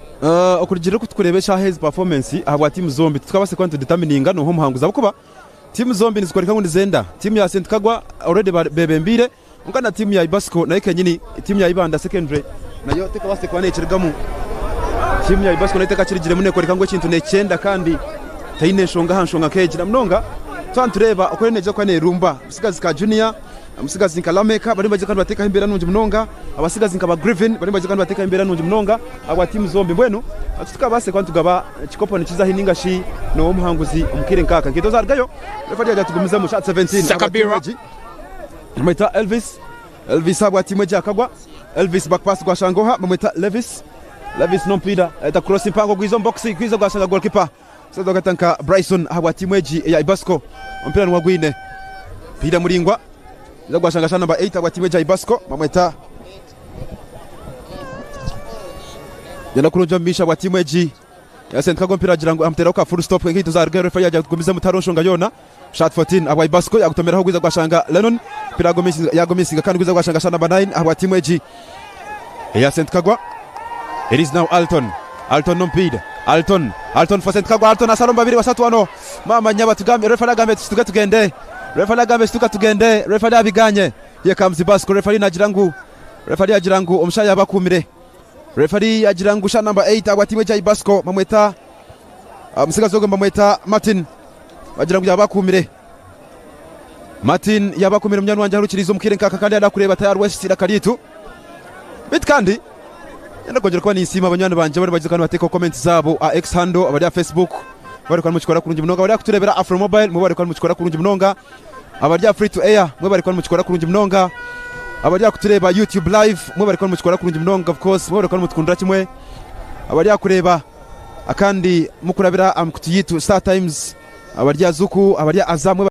Okurugiirira oku turikureeba eshaaha ezi performance ahabwa tiimu zombi titukabaasa kuba nitudetermininga nooha omuhanguzi ahabw'okuba tiimu zombi nizikworeka ngu nizenda. Tiimu ya St Kagwa already bebembeire kwonka na tiimu ya Ibasco nayo kenyini tiimu ya Ibanda Secondary nayo tekabaasire kuba neekirigamu. Tiimu ya Ibasco nayo tekakirigiremu neekworeka ngu ekintu neekyenda kandi teine nshonga aha nshonga nk'egi na munonga twaba nitureeba oku eriyo neija kuba neerumba omutsigazi ka Junior Abatsigazi nka Lameka bariyo nibagyeza nibateekaho embeera nungi munonga. Abatsigazi nka ba Griven bariyo nibagyeza nibateekaho embeera nungi munonga ahabwa tiimu zombi. Mbwenu titukabaasire kuba nitugaba ekikopo nikiza ahi nainga shi nooha omuhanguzi omu kaire nk'aka. Nkaitwe ozarugayo, refa yaagira ati gumizemu. Shaaha 17 ahabwa tiimu Sakabirwa. egi bamweta Elvis. Elvis ahabwa tiimu egi akagwa. Elvis back pass gwashanga oha? Bamweta Levis. Levis n'omupiira ayeta cross mpango gwiza omu box gwiza gwashanga goalkeeper. Omusaija ogweta nka Bryson ahabwa tiimu egi eya Ibasco. Omupiira niwe agwine. Omupiira muraingwa gwiza gwashanga shaaha namba 8 ahabwa tiimu egi ya Ibasco. Bamweta Gyenda kurungi omu maisho ahabwa tiimu egi ya St Kagwa omupiira agira ngu amuteeraho ka full stop enkaito zarugayo refa yagira ngu tugumizemu tihariho nshonga yoona. Shot 14 ahabwa Ibasco yagutomeraho gwiza gwashanga Lennon omupiira yagumisinga kandi gwiza gwashanga shaaha namba 9 ahabwa tiimu egi eya St Kagwa. It is now Alton. Alton n'omupiira. Alton. Alton for St Kagwa. Alton asala omu babiri basatu wano. Maama nyabo atugambe referee agambe ati situka tugende. Referee agambe situka tugende. Referee abiganye. Here comes Ibasco. Referee nagira ngu referee agira ngu omushaija yaba akuumire. Referee agira ngu sha number 8 ahabwa tiimu egi ya Ibasco bamweta omutsigazi ogwo nibamweta Martin. Bagira ngu yaba akuumire. Martin yaba akuumire munywani wangye aharukiriize omu kaire nk'aka kandi yanakureeba tayarwesitsa eiraka ryaitu. Beitu kandi nyenda kwongyera kuba ninsiima banywani bangye abariyo nibagyeza nibateekaho comments zaabo aha X handle, abari aha Facebook mwebare kuba nimukikora kurungi munonga, abari aha kutureebera Afro Mobile mwebare kuba nimukikora kurungi munonga, abari aha Free to Air mwebare kuba nimukikora kurungi munonga, abari aha kutureeba YouTube live mwebare kuba nimukikora kurungi munonga of course mwebare kuba nimutukundira kimwe, abari aha kureeba akandi mukurabira aha mikutu yaitu Star Times, abari aha Zuku, abari aha Azam mwebare.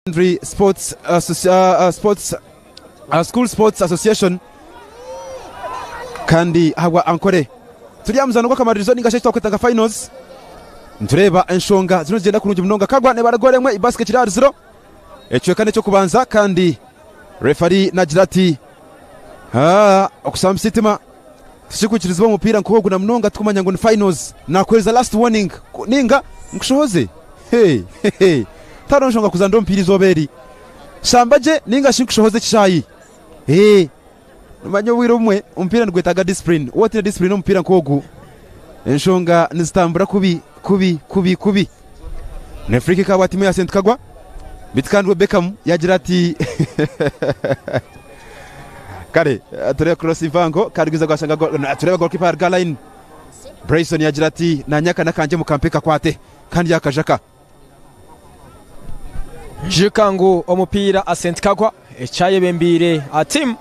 Secondary Sports Sports School Sports Association kandi ahabwa Ankole. Turi aha muzaano gw'akamaririzo ninga shi eki twakweta nka finals. Nitureeba enshonga ziriyo nizigyenda kurungi munonga. Kagwa nebara goolo emwe, Ibasco ekiri ahari ziro. Ekicweka n'eky'okubanza kandi referee nagira ati Okusambisa eitima tikirikwikirizibwa omu mupiira nk'ogu na munonga turikumanya ngu ni finals. Naakuheereza last warning nainga nkushohoze. Tihariho nshonga kuzaanira omupiira eizooba eri. Shamba gye nainga shi nkushohoze ekishaayi. Noomanya obwire obumwe omupiira nigwetaaga discipline. Waaba otaine discipline omu mupiira nk'ogu, enshonga nizitambura kubi kubi kubi kubi. Ne free kick ahabwa tiimu ya St Kagwa beitu kandi we Beckham yagira ati kare turebe cross mpango kandi gwiza gwashanga turebe goalkeeper yaruga line Bryson yagira ati nanye aka nakangye mukampe kakwate kandi yakajaka. Ijuka ngu omupiira St Kagwa ekyayebembeire tiimu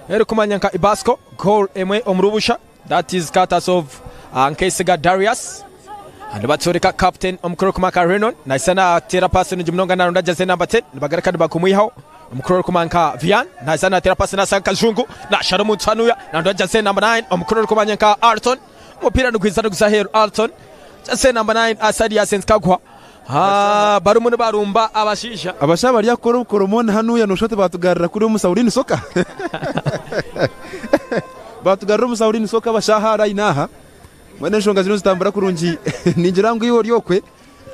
erikumanywa nka Ibasco goal emwe omuri busha. That is courtesy of Nkesiga Darius. Nibatworeka captain omukuru orikumanka Renon nahisa nateera paasi nungi munonga naronda jersey number 10 nibagaruka nibakumwihaho. Omukuru orikumanka Vian nahisa nateera paasi nashanga Kajungu nashara omuntu hanuya naronda jersey number 9 omukuru orikumanya nka Alton omupiira nigwiza niguza aheeru Alton jersey number 9 aha side ya St Kagwa barimu nibarumba abashaija. Abashaija bari aha kukora obukoromoni hanuya noshusha oti batugarira kuriya omu Saurini Soccer. Baatugarura omu Saurini Soccer abashaaha aha line aha. Mbwenu enshonga ziriyo nizitambura kurungi. Ningira ngu iwe ori okwe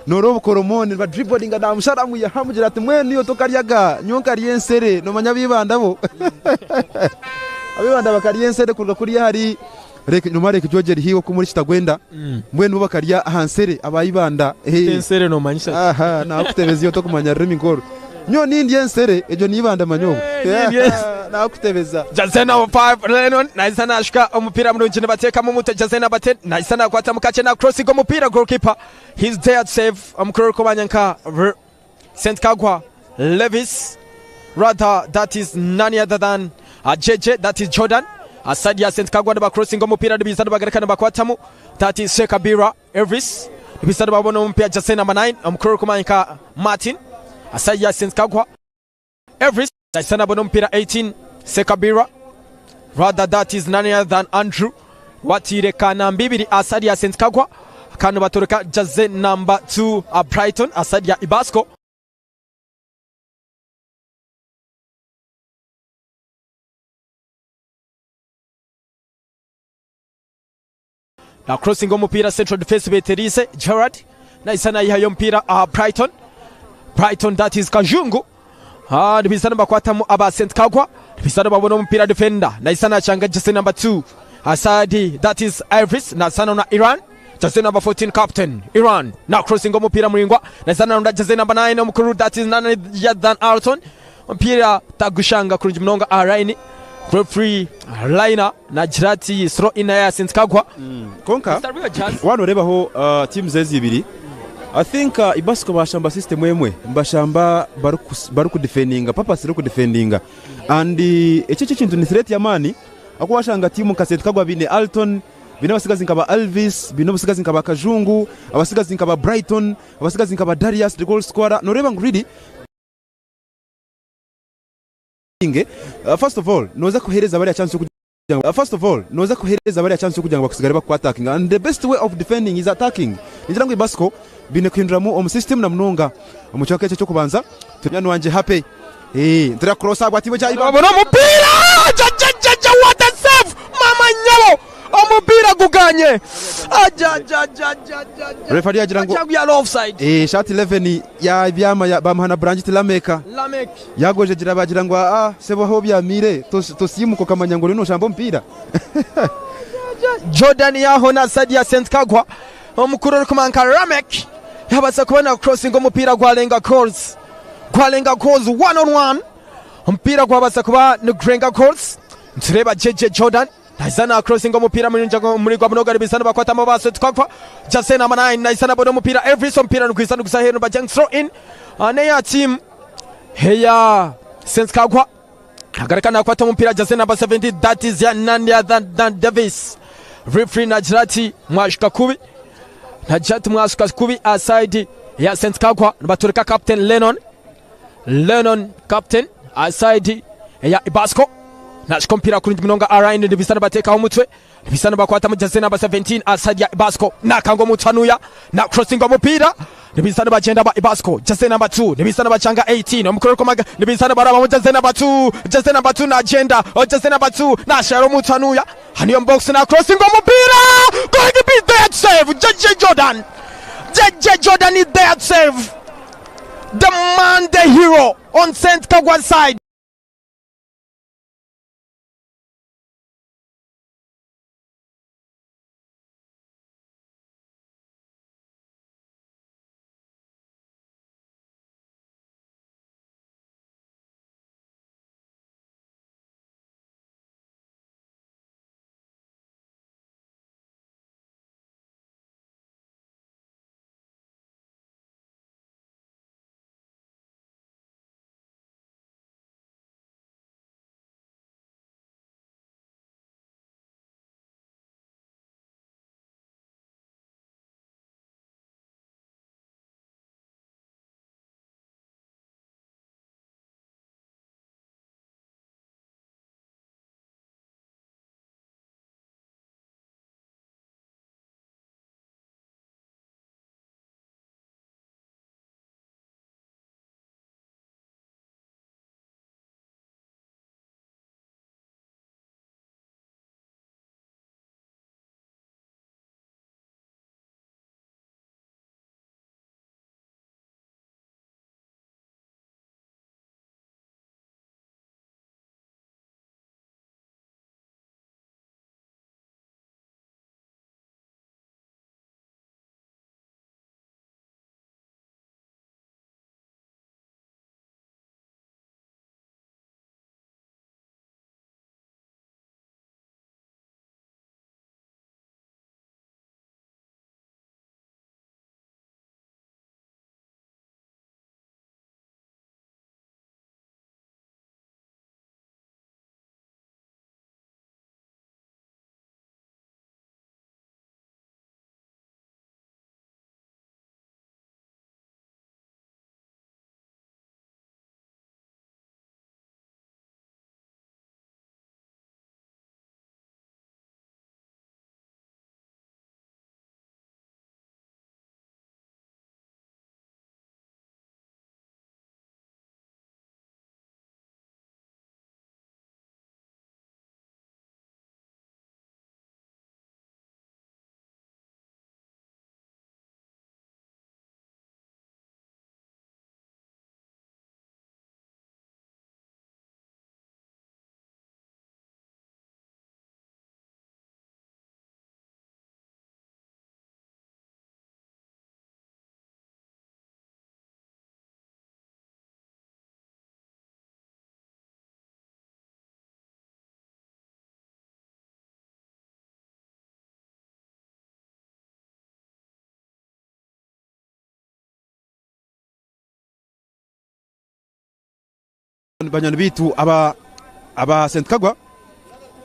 noreeba obukoromoni nibadribblinga namusharamu yaha amugira ati mbwenu iwe tokaryaga nyowe nkarya ensere nomanya ab'eibanda bo ab'eibanda bakarya ensere kuruga kuriya ahari Lake nomanya Lake George eri haihi oku omuri Kitagwenda mbwenu bo bakarya aha nsere aba Ibanda. Ensere nomanyisa ki? Aha nakutebeza iwe tokumanya rurimi nk'orwo. Nyowe nindya ensere egyo ni Ibanda manya obwo. Nakutebeza. Jersey number 5 Lennon nahisa nashuka omupiira murungi nibateekamu omutwe Jersey number 10 nahisa nakwata mukakye na crossinga omupiira goalkeeper he's there to save omukuru orikumanya nka St Kagwa Levis rather that is none other than JJ that is Jordan aside ya St Kagwa niba crossinga omupiira nibiza nibagaruka nibakwatamu that is Shekabira Elvis nibiza nibabona omupiira Jersey number 9 omukuru orikumanya nka Martin aside ya St Kagwa Elvis nahisa nabona omupiira 18 Sekabira rather that is none other than Andrew watiire ka namba ibiri aside ya St Kagwa kandi nibatoreka Jersey number 2 Brighton aside ya Ibasco. Na crossinga omupiira central defence beteriise Gerard nahisa nayihayo omupiira aha Brighton. Brighton that is Kajungu. Ah, nibaija nibakwatamu aba St Kagwa. Nibaija nibabona omupiira defender nahisa nakyanga jersey number 2 Asadi that is Elvis nasana na Iran. Jersey number 14 captain Iran na crossinga omupiira muraingwa nahisa naronda jersey number 9 omukuru that is none other than Alton. Omupiira tagushanga kurungi munonga aha line. Referee Laina nagira ati throw in ya St Kagwa. Kwonka Mister Rogers. waaba nooreebaho teams ezi ibiri, I think Ibasco baashamba system emwe, nibashamba barikudefendinga, purposely kudefendinga and ekyo ekyo ekintu ni threat y'amaani ahakuba waashanga tiimu nka St Kagwa baine Alton, baine abatsigazi nka ba Alvis, baine obutsigazi nka ba Kajungu, abatsigazi nka ba Brighton, abatsigazi nka ba Darius the goal scorer, nooreeba ngu really First of all noza kuhereza bariya chance yokugira ngu First of all noza kuhereza bariya chance yokugira ngu bakusigare baku attackinga and the best way of defending is attacking. Ningira ngu Ibasco baine kuhinduramu omu system na munonga omu kicweka eki ekyokubanza. Munywani wangye Happy nitureeba cross ahabwa tiimu ekya Ibanda. Babona omupiira! Jajajaja what a save! Mama nyabo! Omupiira guganye! Ajajajajajaja! Referee yagira ngu Ajagu yari offside. Shati 11 yabyama bamuha na burangiti Lameka. Lamek. Yagojegyera bagira ngu aa sebo ahu obyamiire tosiimuka okamanya ngu oriyo noshamba omupiira. Jordan yahona Sadia Ssentikagwa omukuru orikumanya nka Lameck yabaasa kuba na crossinga omupiira gwarenga goals. Gwarenga goals one on one. Omupiira gwabaasa kuba nigurenga goals. Nitureeba JJ Jordan Naija na crossinga omupiira muraingwa munonga nibaija nibakwatamu ba Ssekagwa. Jersey number 9 naija nabona omupiira Elvis omupiira nigwija niguza aheeru nibagira ngu throw in neya tiimu eya Ssekagwa. Agaruka nakwata omupiira jersey number 17 that is ya none other than Davis. Referee nagira ati mwashuka kubi. Nagira ati mwashuka kubi aha side ya Ssekagwa nibaturika captain Lennon. Lennon captain aha side eya Ibasco nashika omupiira kurungi munonga aha line nibaija nibateekaho omutwe nibaija nibakwatamu jersey number 17 aha side ya Ibasco nakanga omuntu hanuya na crossinga omupiira nibaija nibagyenda aba Ibasco jersey number 2 nibaija nibakyanga 18 omukuru orikumaga nibaija nibarabamu jersey number 2 jersey number 2 nagyenda jersey number 2 nashara omuntu hanuya hanuya omu box na crossinga omupiira going to be there to save JJ Jordan JJ Jordan is there to save the man the hero on St Kagwa's side. Banywani baitu aba aba St Kagwa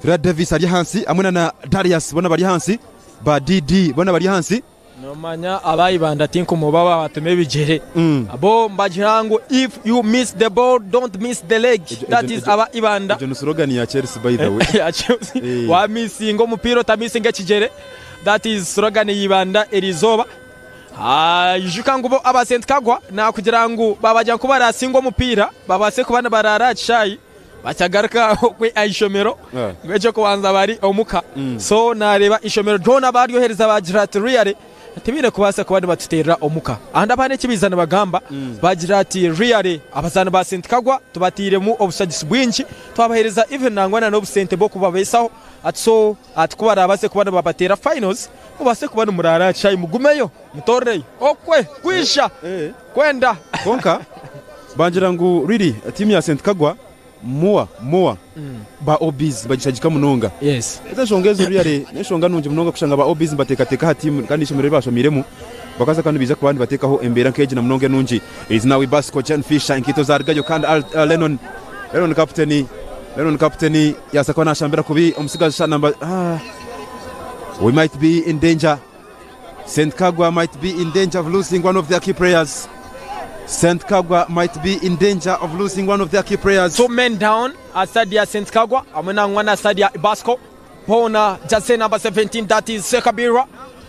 Tura Davis ari ahansi hamwe na na Darius bona bari ahansi ba DD bona bari ahansi. Nomanya aba Ibanda tinkumuba babatuma ebigyere bo mbagira ngu if you miss the ball don't miss the leg that is aba Ibanda. Egyo ni slogan ya Chelsea by the way. Ya Chelsea wa missinga omupiira otamissinga ekigyere that is slogan ya Ibanda erizooba. Ijuka ngu bo aba St Kagwa nakugira ngu babagira ngu kubarasinga omupiira babaase kuba nibaraara aha kishaayi Bakyagaruka okwe aha ishomero ngu eky'okubanza bari omuka. So nareeba ishomero ryona baryohereza bagira ati really tibaine kubaasa kuba nibatuteerera omuka. Ahandi abaana eki baiza nibagamba bagira ati really abazaani ba St Kagwa tubatairemu obushagisi bwingi twabaheereza even nangwa na n'obusente bw'okubabeesaho ati so ati kubaraabaase kuba nibabateera finals mubaase kuba nimuraara aha kishaayi mugumeyo mutorereyo okwe kwija kwenda. Kwonka Bangira ngu really tiimu ya St Kagwa more more ba OBs bagishagika munonga. Yes. Ezo enshonga ezo really n'enshonga nungi munonga kushanga ba OBs nibateekateeka aha tiimu kandi n'eishomero eri bashomiiremu bakaza kandi nibaija kuba nibateekaho embeera nk'egi na munonga enungi. Is now Ibasco Jane Fisher enkaito zarugayo kandi Al Lennon Lennon kaputeni Lennon kaputeni yaza kuba nashambira kubi omutsigazi sha namba ah we might be in danger. St Kagwa might be in danger of losing one of their key players. St Kagwa might be in danger of losing one of their key players. Two men down aside ya St Kagwa hamwe nangwa na side ya Ibasco boona jersey number 17 that is Sekabira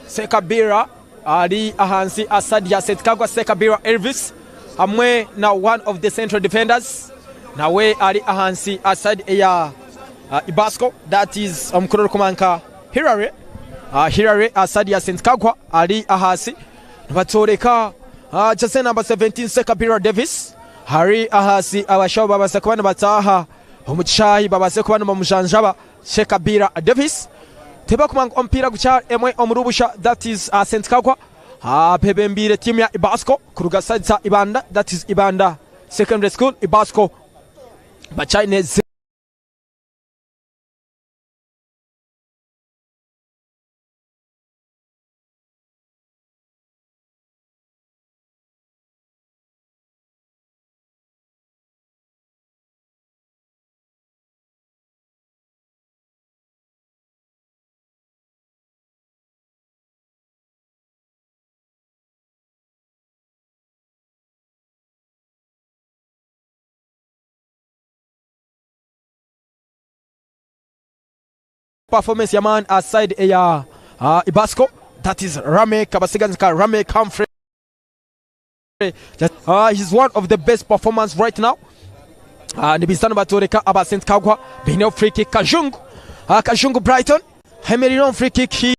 Sekabira ari ahansi aha side ya St Kagwa Sekabira Elvis hamwe na one of the central defenders nawe ari ahansi aha side ya Ibasco that is omukuru orikumanywa nka Hillary Hillary aha side ya St Kagwa ari ahansi nibatworeka jersey number 17 Sekabira Davis ari ahansi abashaho babaasa kuba nibataaha omu kishaayi babaase kuba nibamujanjaba Sekabira Davis tibakumanya ngu omupiira gukyari emwe omuri busha that is St Kagwa bebembiire tiimu ya Ibasco kuruga side za Ibanda that is Ibanda Secondary School Ibasco bakyaine Performance y'amaani aha side eya Ibasco that is Ramek abasigazi nka Ramek Humphrey he's one of the best performance right now nibaija nibatworeka aba St Kagwa baineho free kick Kajungu Kajungu Brighton ayemereire omu free kick.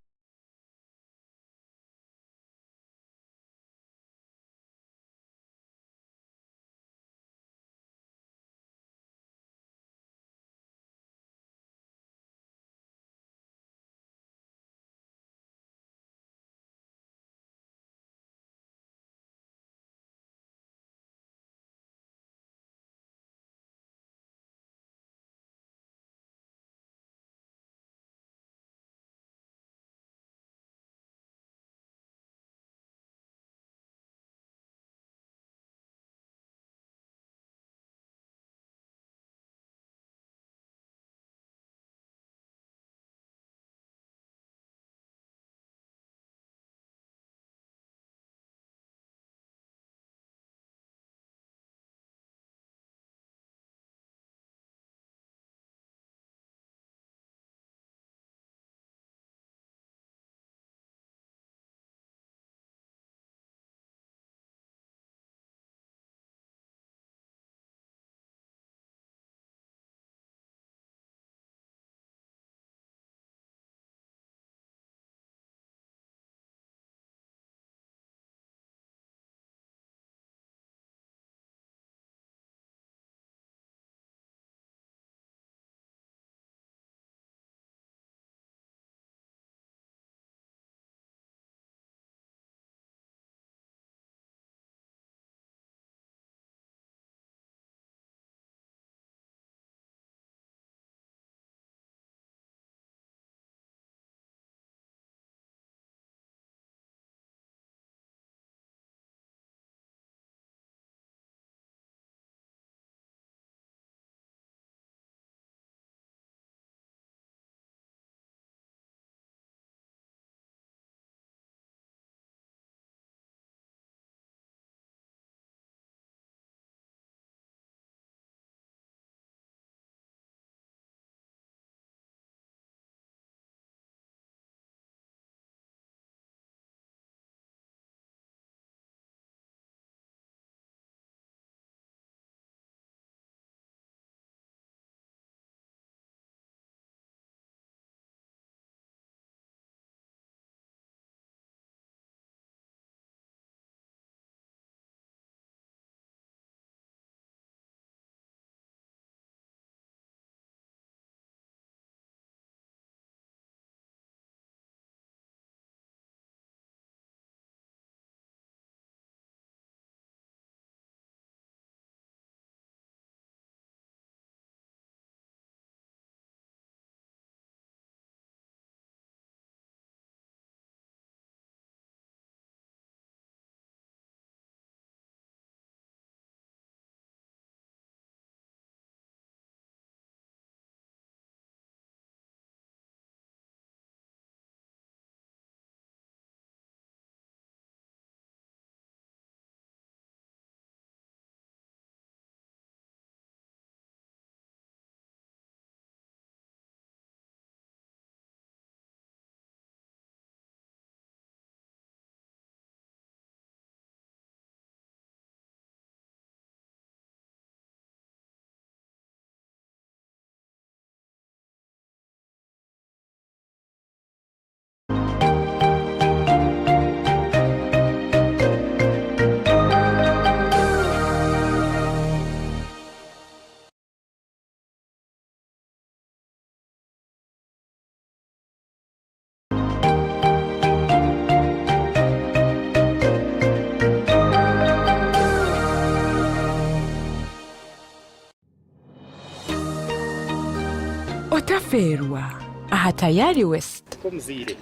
Otafeerwa aha Tayari West. Nk'omuzaire,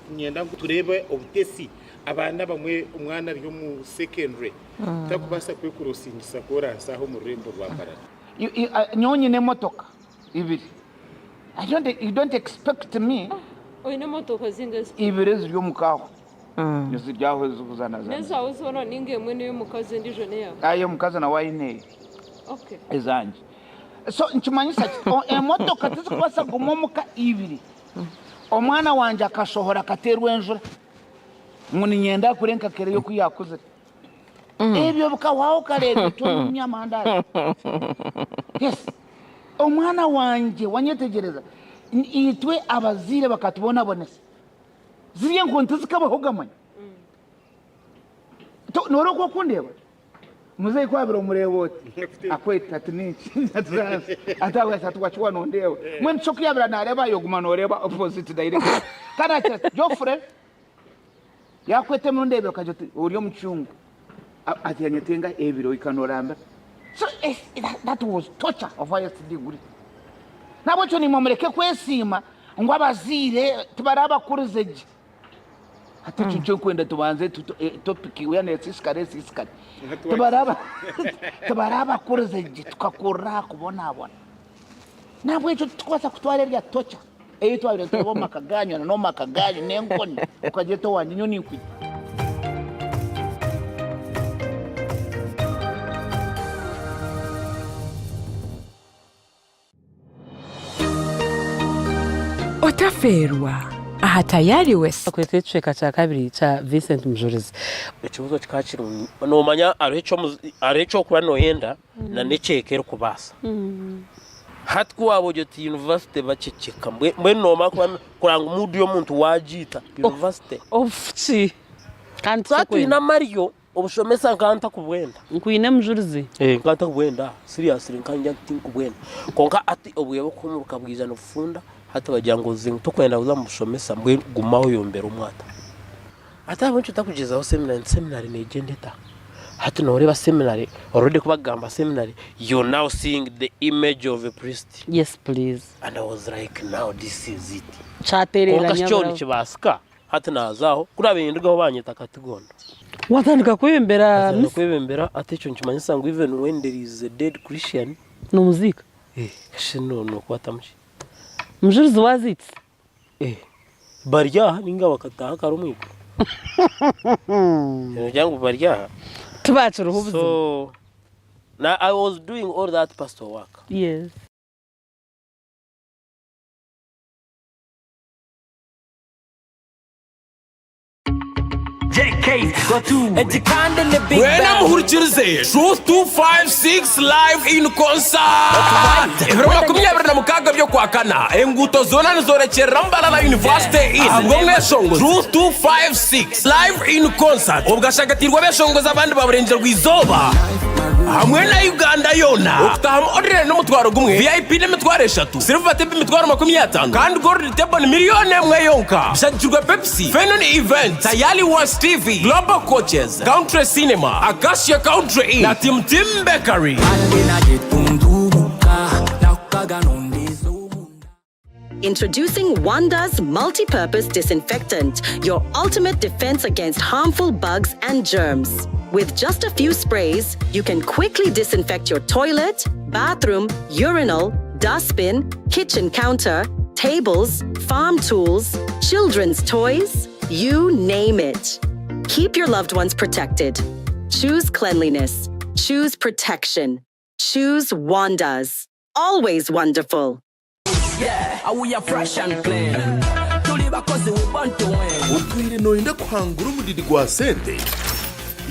niinyenda ngu tureebe obutesi. Abaana abamwe omwana ari omu secondary takubaasa kwekurosingisa koransi aho omu rurembo rwa Mbarara. Nyowe nyine emotoka ibiri. I don't, you don't expect me. Oine emotoka zingahi? Ibiri eziri omu ka aho. Eziri aho ezikuzanazana. N'ezaawe zoona ninga emwe n'ey'omukazi endiijo n'eyaawe? Aye omukazi nawe aine eye. Okay. Ezangye. So nikimanyisa ki? Emotoka tizikubaasa kuguma omuka ibiri. Omwana wangye akashohora akateerwa enjura ngu niinyenda akure nka Kereyo oku yaakuzire. Ebyo bikahwaho kare ebyo tonyumya amandazi. Yes. Omwana wangye wanyetegyereza itwe abazaire bakatubonabonesa. Ziriya enkoni tizikabaho gamanya. Noreeba oku okundeeba? Muzeeyi ku abire omureeba oti akweta ati ninki ati ati wakiwa nondeeba. Mbwenu kyo ku yabire nareeba yoguma noreeba opposite direction. Kandi akira ati Geoffrey yakweta emirundi ebiri okagira oti ori omucungu. Ati yanyetenga ebiri ohika norambira. So that was torture of highest degree. Nahabwekyo naimwe mureke kwesiima ngu abazaire tibarabakurize gye. Hati ekyo nikyo nkwenda tubanze topic weena nesiisikara esiisikare. Tibarabakurize gye tukakurira aha kubonabona. Nahabwekyo titukubaasa kutwara erya torture ei twabaire nitureeba omu maka gaanyu na n'omu maka gaanyu n'enkoni okagira oti owangye nyowe ninkwita. Otafeerwa aha Tayari West. Kweta ekicweka kya kabiri kya Vincent Mujurizi. Ekibuuzo kikaba kiri ngu noomanya hariho eki orikuba nooyenda na n'eki eka erikubaasa. Hati ku waaba ori oti yunivasite baceceka mbwenu noomanya kureba ngu muudu y'omuntu waagiita yunivasite. Obufuki kandi Twaba twine tikirikwenda. amaryo Obushomesa nka ntakubwenda. Nkwine mujurizi. Eh nka ntakubwenda seriously nka ngira nti tinkubwenda kwonka hati obwire bw'okuhumuruka bwija nibufunda hati bagira ngu oze tokwenda kuza omu bushomesa mbwenu guma oyombere omwata. Hati ahabw'enki otakugyezaho seminary nti seminary negyenda eta? Hati noreeba seminary already kubakugamba seminary you now seeing the image of a priest. Yes please. And I was like now this is it. Kyaterera Kwonka shi kyo nyaburawe. nikibaasika? Hati naaza aho, ku naabaire nindugaho baanyeta Katigondo. Waatandika kwebembera Naatandika misa? kwebembera, hati ekyo nikimanyisa ngu even when there is a dead Christian, Noomuziika? eh, shi nookwatamu ki? Omujurizi waaziitse? Eh, bari aha nainga bakataaha kare omu iguru. Noogira ngu bari aha? Tibaakiriho buzima. So, na I was doing all that pastor work. Yes. Mwena muhurikirize Truth 256 Live in Concert! Ebiro 26 by'Okwakana, enguuto zoona nizoorekyerera Mbarara University Inn ahabw'omweshongozi Truth 256 Live in Concert obwo ashagatiirwe abeshongozi abandi ba Burengyerwa-izooba hamwe na Uganda yoona. Okutaahamu Ordinary n'omutwaro gumwe, VIP n'emitwaro eshatu. Silver Table emitwaro 50 kandi Gold Table ni miriyoni emwe yonka. Bishagikirwe Pepsi, Fenon Events, Tayali Was TV, Global Coaches, Country Cinema, Acacia Country Inn na Tim Tim Bakery. Introducing Wanda's Multi-Purpose Disinfectant, your ultimate defense against harmful bugs and germs. With just a few sprays, you can quickly disinfect your toilet, bathroom, urinal, dustbin, kitchen counter, tables, farm tools, children's toys, you name it. Keep your loved ones protected. Choose cleanliness. Choose protection. Choose Wanda's. Always wonderful. Otwire nooyenda kuhangura omudidi gwa sente?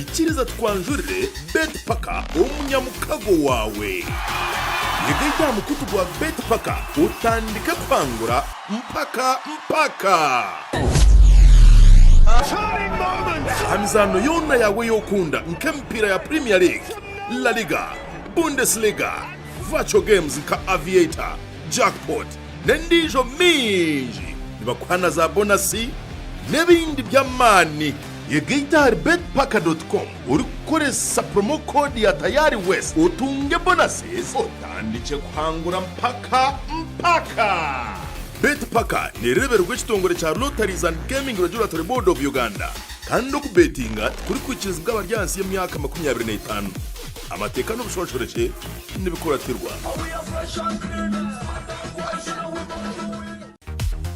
Ikiriza tukwanjurire Betpaka omunyamukago waawe. Yegaita aha mukutu gwa Betpaka otandike kuhangura mpaka mpaka! Aha mizaano yoona yaawe ei okunda nk'emipiira ya Premier League, La Liga, Bundesliga, Virtual games nka Aviator, Jackpot n'endiijo mingi nibakuha na za bonasi n'ebindi by'amaani. Yegaite ahari betpaka.com orikukoresa promo code ya Tayari West otunge bonuses otandikye kuhangura mpaka mpaka! Betpaka nereebererwa ekitongore kya Lotteries and Gaming Regulatory Board of Uganda kandi okubetinga tikurikwikirizibwa abari ahansi y'emyaka 25. Amateeka n'obushonshorekye nibikuratirwa.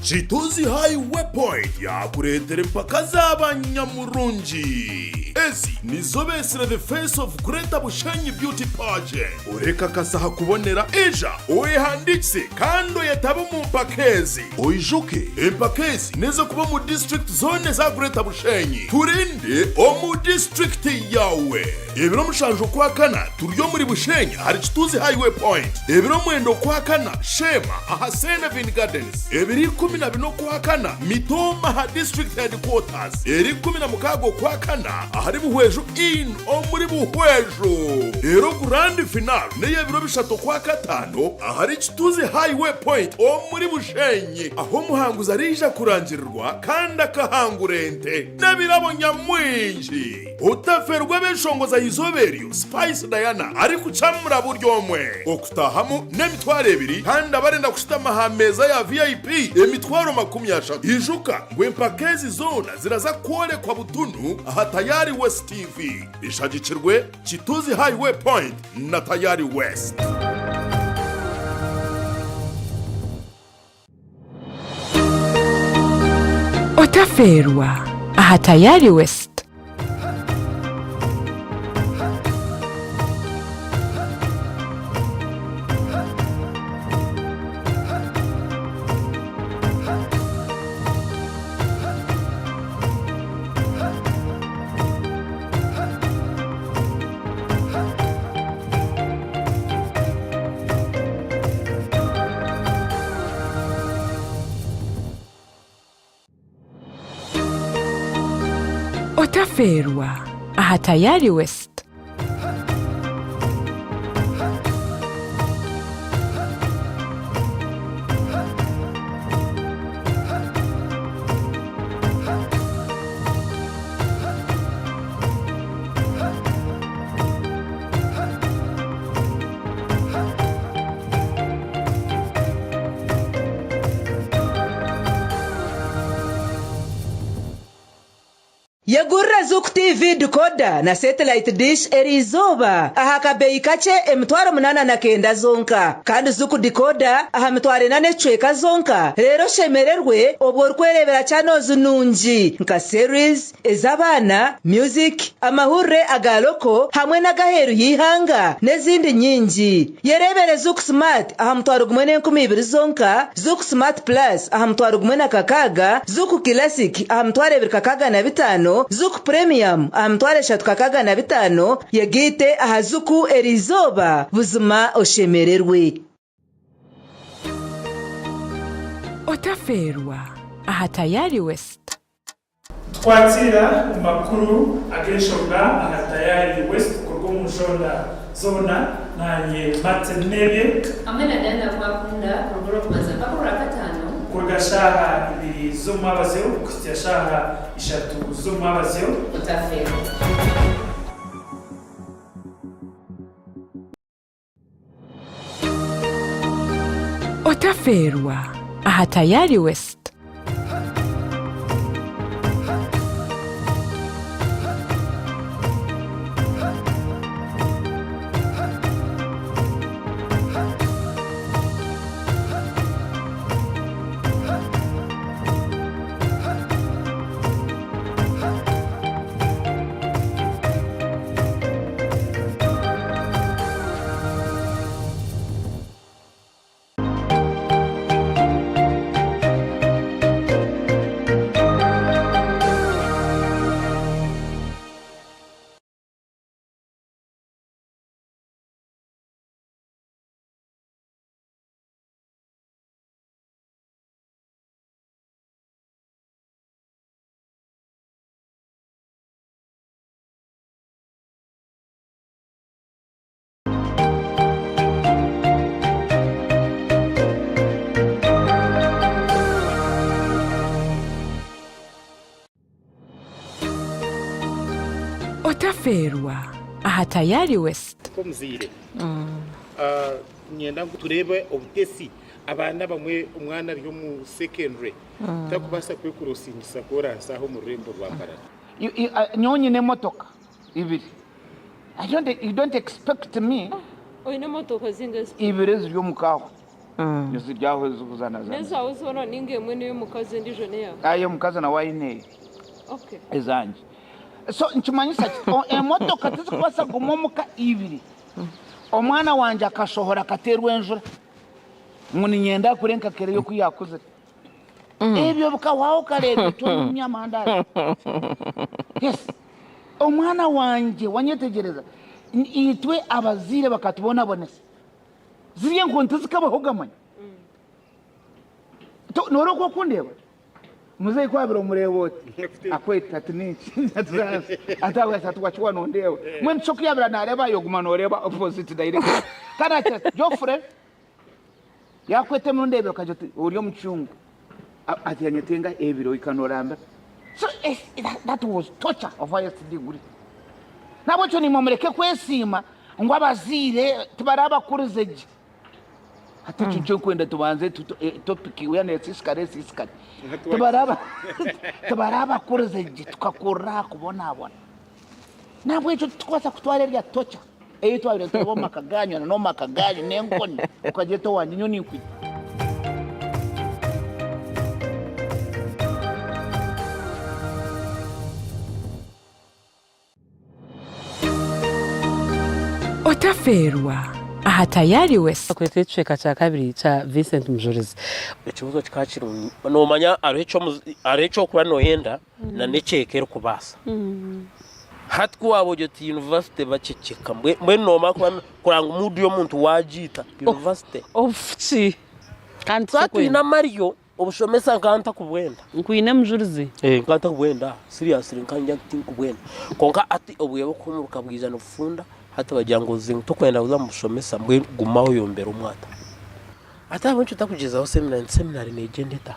Kituzi Highway Point yakureetera empaka z'abanyamurungi. Ezi nizo beetsire The Face of Greater Bushenyi Beauty Pageant. Orekakasa aha kubonera, ija oyehandiikise kandi oyetabe omu mpaka ezi. Oijuke, empaka ezi n'ez'okuba omu disiturikiti zoona eza Greater Bushenyi. Turinde omu disiturikiti yaawe. Ebiro mushanju Okwakana turi omuri Bushenyi ahari Kituzi Highway Point. Ebiro mwenda Okwakana, Sheema aha Senevin Gardens. Ebiro 14 Okwakana, Mitooma aha District Headquarters. Eri 16 Okwakana ahari Buhweju Inn omuri Buhweju. Reero Grand Final n'ey'ebiro bishatu Okwakataano ahari Kituzi Highway Point omuri Bushenyi ahu omuhanguzi ariija kurangirirwa kandi akahangura ente n'ebirabo nyamwingi. Otaferwa eb'enshongoza y'eizooba eryo Spice Diana arikukyamura buri omwe. Okutaahamu n'emitwaro ebiri kandi abarenda kushutama aha meeza ya VIP emitwaro 30. Ijuka ngu empaka ezi zoona ziraza kworekwa butunu aha Tayari West TV. Ishagikirwe Kituzi Highway Point na Tayari West. Otaferwa aha Tayari West. Otaferwa aha Tayari West. Yegurira Zuku TV decoder na satellite dish eriizooba aha kabeeyi kakye 8900 zonka kandi Zuku decoder aha 4000 n'ekicweka zonka reero oshemererwe obwo orikwereebera channels nungi nka series, ez'abaana, music, amahurire aga loko hamwe n'ag'aheeru y'eihanga n'ezindi nyingi. Yereebere Zuku Smart aha 1020 zonka, Zuku Smart Plus aha 1600, Zuku Classic aha 2650, Zuku Premium aha 3650, yegaite aha Zuku eriizooba buzima oshemererwe. Otafeerwa aha Tayari West. Twakiira amakuru ag'enshonga aha Tayari West kuruga omu nshonda zoona. Naanye Martin Nebye. Hamwe na Diana Kwakunda kuruga Orwokubanza mpaka Orwakataano. Kuruga shaaha ibiri z'omumwabazyo kuhitsya shaaha ishatu z'omumwabazyo. Otafeerwa. Otafeerwa aha Tayari West. Otafeerwa aha Tayari West. Nk'omuzaire, niinyenda ngu tureebe obutesi. Abaana abamwe omwana ari omu secondary takubaasa kwekurosingisa koransi aha omu rurembo rwa Mbarara. Nyowe nyine emotoka ibiri. I don't, you don't expect me. Oine emotoka zingahi? Ibiri eziri omu ka aho. Eziri aho ezikuzanazana. N'ezaawe zoona ninga emwe n'ey'omukazi endiijo n'eyaawe? Aye omukazi nawe aine eye. Okay. Ezangye. So nikimanyisa ki? Emotoka tizikubaasa kuguma omuka ibiri. Omwana wangye akashohora akateerwa enjura ngu niinyenda akure nka Kereyo oku yaakuzire. Ebyo bikahwaho kare ebyo tonyumya amandazi. Yes. Omwana wangye wanyetegyereza itwe abazaire bakatubonabonesa. Ziriya enkoni tizikabaho gamanya. Noreeba oku okundeeba? Muzeeyi ku abire omureeba oti akweta ati ninki ati ati wakiwa nondeeba. Mbwenu kyo ku yabire nareeba yoguma noreeba opposite direction. Kandi akira ati Geoffrey yakweta emirundi ebiri okagira oti ori omucungu. Ati yanyetenga ebiri ohika norambira. So that was torture of highest degree. Nahabwekyo naimwe mureke kwesiima ngu abazaire tibarabakurize gye. Hati ekyo nikyo nkwenda tubanze topic weena nesiisikara esiisikare. Tibarabakurize gye tukakurira aha kubonabona. Nahabwekyo titukubaasa kutwara erya torture ei twabaire nitureeba omu maka gaanyu na n'omu maka gaanyu n'enkoni okagira oti owangye nyowe ninkwita. Otafeerwa aha Tayari West. Kweta ekicweka kya kabiri kya Vincent Mujurizi. Ekibuuzo kikaba kiri ngu noomanya hariho eki orikuba nooyenda na n'eki eka erikubaasa. Hati ku waaba ori oti yunivasite baceceka mbwenu noomanya kureba ngu muudu y'omuntu waagiita yunivasite. Obufuki kandi Twaba twine amaryo Obushomesa nka ntakubwenda. Nkwine mujurizi. Eh nka ntakubwenda seriously nka ngira nti tinkubwenda kwonka hati obwire bw'okuhumuruka bwija nibufunda hati bagira ngu oze tokwenda kuza mubushomesa mbwenu guma oyombere omwata. Hati ahabw'enki otakugyezaho seminary nti seminary negyenda eta?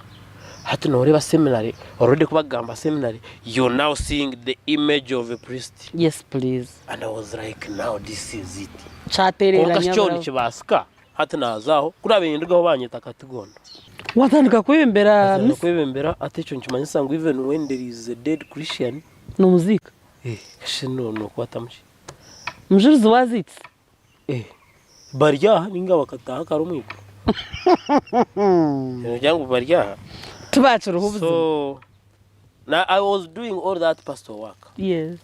Hati noreeba seminary already kubakugamba seminary you now seeing the image of a priest. Yes please. And I was like now this is it. Kyaterera Kwonka shi kyo nyaburaho. nikibaasika? Hati naaza aho, ku naabaire nindugaho baanyeta Katigondo. Waatandika kwebembera Naatandika misa? kwebembera, hati ekyo nikimanyisa ngu even when there is a dead Christian. Noomuziika? Eh, shi nookwatamu ki? Mujurizi waaziitisa? Eh, bari aha nainga bakataaha kare omu iguru. Noogira ngu bari aha? Tibaakiriho buzima. So, na I was doing all that pastor work. Yes.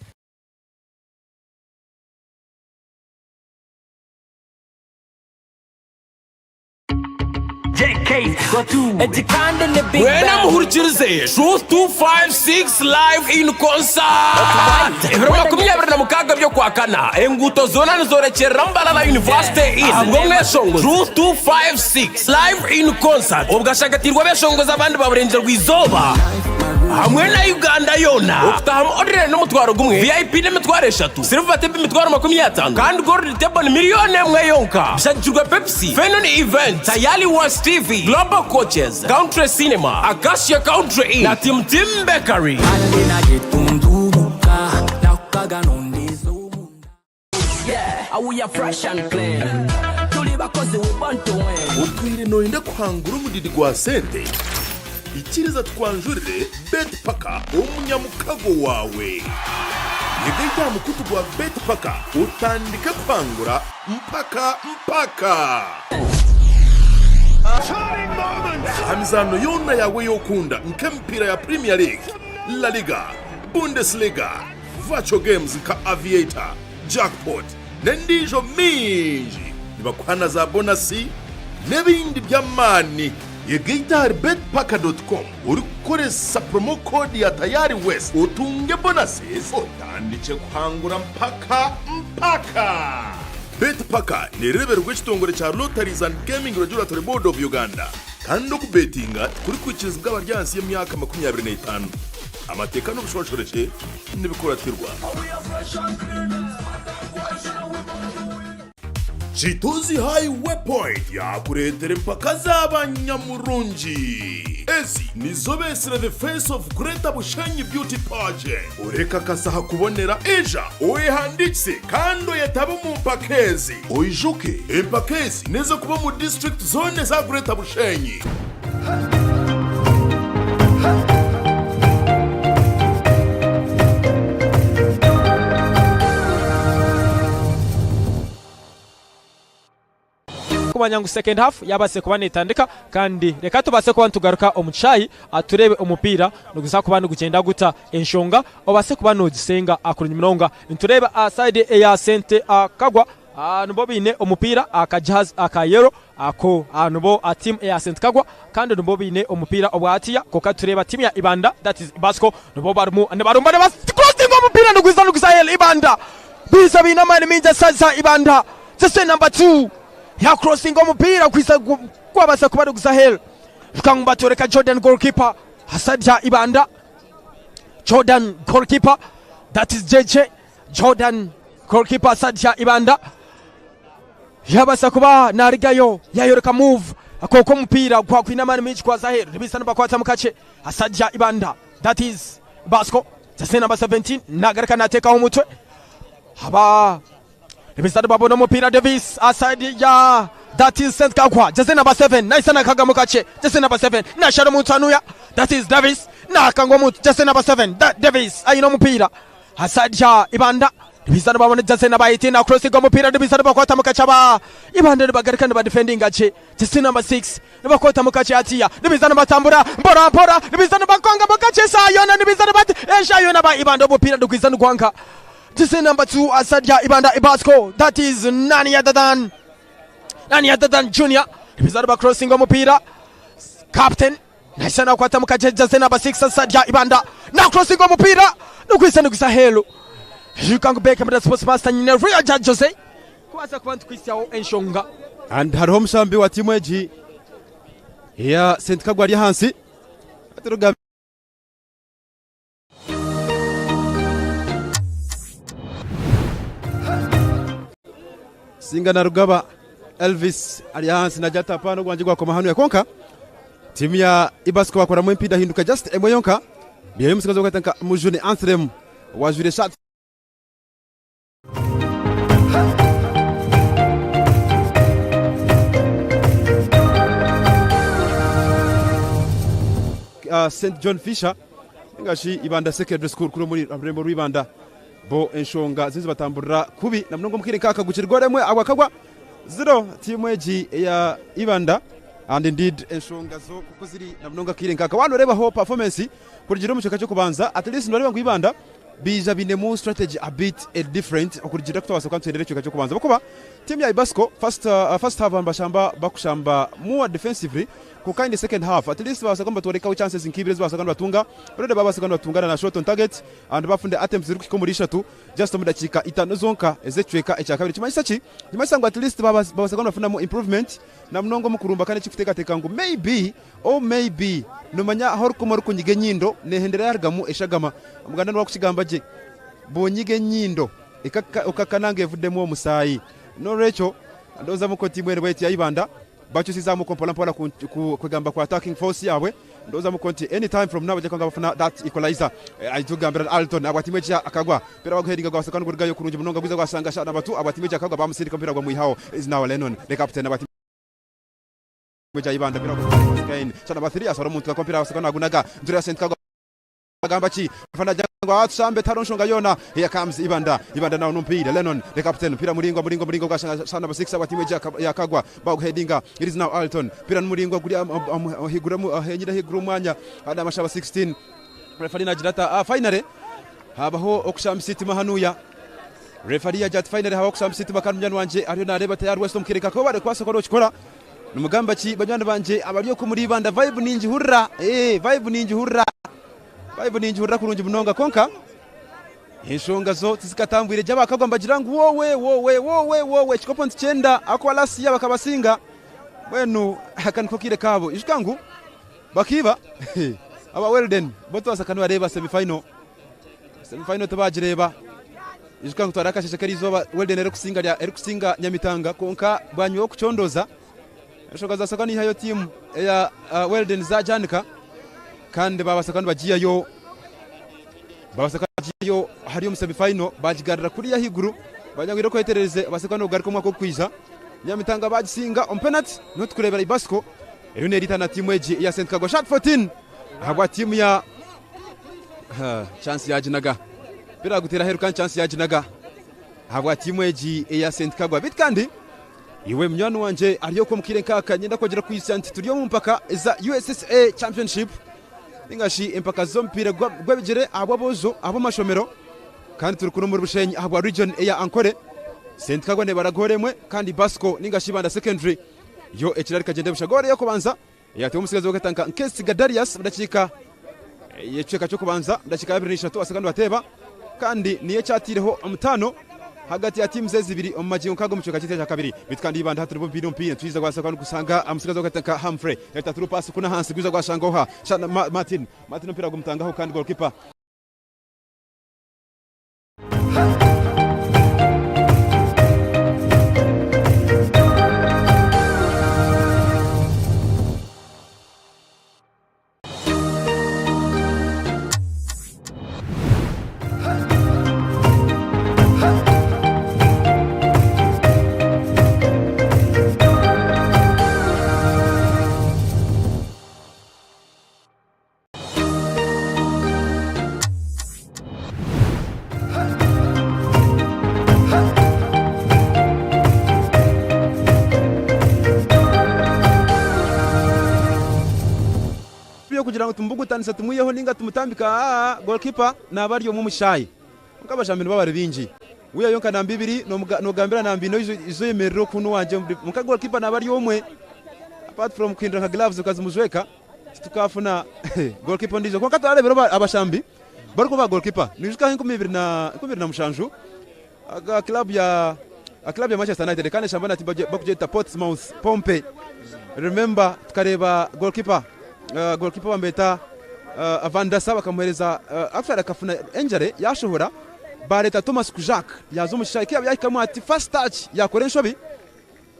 Mwena muhurikirize Truth 256 Live in Concert ebiro 26 by'Okwakana enguuto zoona nizoorekyerera Mbarara University Inn ahabw'omweshongozi Truth 256 Live in Concert obwashagatiirwe abeshongozi abandi ba Burengyerwa Izooba hamwe na Uganda yoona okutahamu ordinary n'omutwaro gumwe, VIP n'emitwaro eshatu. Silver Table emitwaro 50 kandi Gold Table ni miriyoni emwe yonka. Bishagikirwe Pepsi, Fenon Events, Tayali West TV, Global Coaches, Country Cinema, Acacia Country Inn na Tim Tim Bakery. Otwire nooyenda kuhangura omudidi gwa sente? Ikiriza tukwanjurire Betpaka omunyamukago waawe. Yegaita aha mukutu gwa Betpaka otandike kuhangura mpaka mpaka! Aha mizaano yoona yaawe ei okunda nk'emipiira ya Premier League, La Liga, Bundesliga, Virtual games nka Aviator, Jackpot n'endiijo mingi nibakuha na za bonasi n'ebindi by'amaani. Yegaita ahari betpaka dot com orikukoresa promo code ya Tayari West otunge bonuses otandikye kuhangura mpaka mpaka! Betpaka nereebererwa ekitongore kya Lotteries and Gaming Regulatory Board of Uganda kandi okubetinga tikurikwikirizibwa abari ahansi y'emyaka 25. Amateeka n'obushonshorekye nibikuratirwa. Kituzi Highway Point yakureetera empaka z'abanyamurungi. Ezi nizo beetsire The Face of Greater Bushenyi Beauty Pageant. Orekakasa aha kubonera, ija oyehandiikise kandi oyetabe omu mpaka ezi. Oijuke, empaka ezi n'ez'okuba omu disiturikiti zoona eza Greater Bushenyi. Kumanya ngu second half yabaase kuba netandika kandi reka tubaase kuba nitugaruka omu kishaayi tureebe omupiira niguza kuba nigugyenda guta enshonga obaase kuba nogisenga kurungi munonga. Nitureeba aha side eya Sente Kagwa nibo baine omupiira aka jazi aka yellow ako nibo tiimu eya Sente Kagwa kandi nibo baine omupiira obwa hatiya kwonka nitureeba tiimu ya Ibanda that is Ibasco nibo barimu nibarumba niba crossinga omupiira nigwiza niguza aheeru Ibanda biiza baine amaani maingi asaza Ibanda Jersey number 2 ya crossinga omupiira kwiza gwabasa kuba niguza aheeru Rukangu batworeka Jordan goalkeeper Hasadja Ibanda Jordan goalkeeper that is JJ Jordan goalkeeper Hasadja Ibanda yabasa kuba narigayo yayoreka move kwonka omupiira gwagwine amaani maingi gwaza aheeru nibaija nibakwata mukakye Hasadja Ibanda that is Basco jersey number 17 nagaruka nateekaho omutwe aba Ebisatu babona omupiira Davis aside ya that is Saint Kagwa jersey number 7 naisa nakaga mukakye jersey number 7 nashara omuntu anuya that is Davis nakanga omuntu jersey number 7 da, Davis ayine omupiira aside ya Ibanda Ebisatu babona jersey number 18 na crossing omupiira Ebisatu bakwata mukakye aba Ibanda nibagaruka nibadefendinga gye jersey number 6 nibakwata mukakye atiya nibiza nibatambura mpora mpora nibiza nibakonga mukakye esaaha yoona nibiza nibat esaaha yoona aba Ibanda omupiira nigwiza nigwanka Jersey number 2 Asadja Ibanda Ibasco that is nani other than nani other than Junior Ibizarba crossing omupiira captain naisa nakwata mukaje jersey number 6 Asadja Ibanda na crossing omupiira nukwisa nukusa helu Yukangu Beckham the sports master nyine Rio Judge Jose kubaasa kuba ntukwisyaho enshonga And hariho omushambi wa tiimu egi eya St Kagwa ari ahansi. Singa na Rugaba Elvis ari ahansi nagira ati apana ogwangye gwakoma hanuya kwonka tiimu ya Ibasco bakoramu empindahinduka just emwe yonka bihayo omutsigazi orikwetwa nka Mujuni Anselm owajwire esaati St John Fisher ninga shi Ibanda Secondary School kuri omuri rurembo rw'Ibanda bo enshonga ziriyo nizibatamburira kubi na munonga omu kaire nk'aka gukiri goolo emwe ahabw'akagwa ziro tiimu egi eya Ibanda and indeed enshonga zo kuku ziri na munonga akaire nk'aka waaba nooreebaho performance kurugiirira omu kicweka ky'okubanza at least nooreeba ngu Ibanda Baija bainemu strategy a bit different okurugiirira ku twabaasa kuba nituheerera ekicweka ky'okubanza ahabw'okuba tiimu ya Ibasco first first half nibashamba bakushamba more defensively kwonka in the second half at least babaasa kuba nibatworekaho chances nk'ibiri ezi babaasa kuba nibatunga already babaasa kuba nibatunga na shot on target and bafuna attempts zirikuhika omuri ishatu just omu dakiika itaano zonka ez'ekicweka ekya kabiri. Nikimanyisa ki? Nikimanyisa ngu at least babaasa kuba nibafunamu improvement na munonga omu kurumba kandi ekirikuteekateeka ngu maybe Oh may be nomanya ahu orikukoma orikunyiga enyindo nehendera yarugamu eshagama. Omuganda niwe arikukigamba gye bwonyiga enyindo okakana ngu evuddemu omusaayi. Norwekyo ndowooza muko tiimu enu bweti ya Ibanda bakyusizamuko mpola mpola kwegamba ku attacking force yabwe ndowooza muko nti any time from now baija kuba nga bafuna that equalizer. Aitugambira Alton abwa tiimu egi akagwa omupiira baguheadinga gwaseka nigurugayo kurungi munonga gwiza gwashanga Shana Batu abwa tiimu egi akagwa bamusindika omupiira gwamwihaho is now Lennon the captain abwa tiimu Gya Ibanda mpira Kaini shana bathiri asara omuntu gakwa mpira asaka nagunaga nzura ya Saint Kagwa agamba ki fana jangu atushambe taro nshonga yona here comes Ibanda Ibanda now nompira Lennon the captain mpira muringwa muringwa muringwa gwa shana shana 6 wa timu ya Kagwa baguheadinga it is now Alton mpira muringwa guri higura henyira higura omwanya ana mashaba 16 referee nagira ata ah finally habaho okushambisa itima hanuya referee yagira ati finally habaho okushambisa itima kandi munywani wangye ariyo nareeba tayari Weston Mukireka ko bari kubaasa kuba okikora Nimugamba ki banywani bangye abari okwo omuri Ibanda vibe ningihurira eeh vibe ningihurira vibe ningihurira kurungi munonga kwonka enshonga zo tizikatambwire gye abakagwa nibagira ngu woowe woowe woowe woowe ekikopo nitukyenda ahakuba last year bakabasinga mbwenu aka niko kaire kaabo ijuka ngu bakiiba aba Welden bo tibabasa ka nibareeba semi final semi final tibagireeba. Ijuka ngu twari akasheshe k'erizooba Welden erikusinga rya erikusinga Nyamitanga kwonka bwanyima y'okucondooza enshonga zasoka nihayo tiimu eya Welden zagyanika kandi babasa kuba nibagiihayo babasa kuba nibagiihayo hari omu semi final bagigarura kuriya ahaiguru bagira ngu okweterereze obase kuba nogaruka omwaka ogukwija. Nyamitanga bagisinga omu penati niho tukureebera Ibasco eriyo neriita na tiimu egi eya St Kagwa. Shot 14 ahabwa tiimu ya chance yaginaga omupiira baguteera aheeru kandi chance yaginaga ahabwa tiimu egi eya St Kagwa. Beitu kandi iwe munywani wangye ari okwo omu kaire nk'aka niinyenda kwongyera kukwitsya nti turi omu mpaka eza USSA Championship ninga shi empaka z'omupiira gw'ebigyere ahabw'aboojo ab'omumashomero kandi turi kunu omuri Bushenyi ahabwa region eya Ankole. St Kagwa nebara goolo emwe kandi Basco ninga shi Ibanda Secondary yo ekirari kagyende busha. Goolo ey'okubanza Yateeba omutsigazi w'okweta nka Nkesiga Darius omu dakiika y'ekicweka ky'okubanza, omu dakiika ya 23 Aseka nibateeba kandi niyo ekyataireho omutaano hagati ya tiimu ezi ibiri omu magingo nk'ago omu kicweka kyaitu ekya kabiri. Beitu kandi Ibanda hati nibo baine omupiira nitwija gwaseka nigusanga omutsigazi w'okweta nka Humphrey yata through pass kunu ahansi gwija gwashanga oha? Martin. Martin omupiira gumutangaho kandi goalkeeper. Kugira ngu tumubugutanise tumwiheho ninga tumutambike aa goalkeeper naba ari omwe omu kishaayi. Kwonka abashambi nibo bari baingi. Wihayo nka namba ibiri nogambira namba ina oije oyemerere oku n'owangye kwonka goalkeeper naba ari omwe apart from kuhindura nka gloves okazimujweka. Titukafuna goalkeeper ondiijo kwonka twareebire abashambi barikuba ba goalkeeper. Noijuka aha 2007 aga club ya club ya Manchester United kandi eshamba na tiimu bakugyeta Portsmouth Pompey. Remember tukareeba goalkeeper goalkeeper bamweta Van der Sar bakamuheereza actually akafuna injury yashohora bareeta Thomas Kujak yaaza omu kishaayi ku yahikamu ati first touch yakora enshobi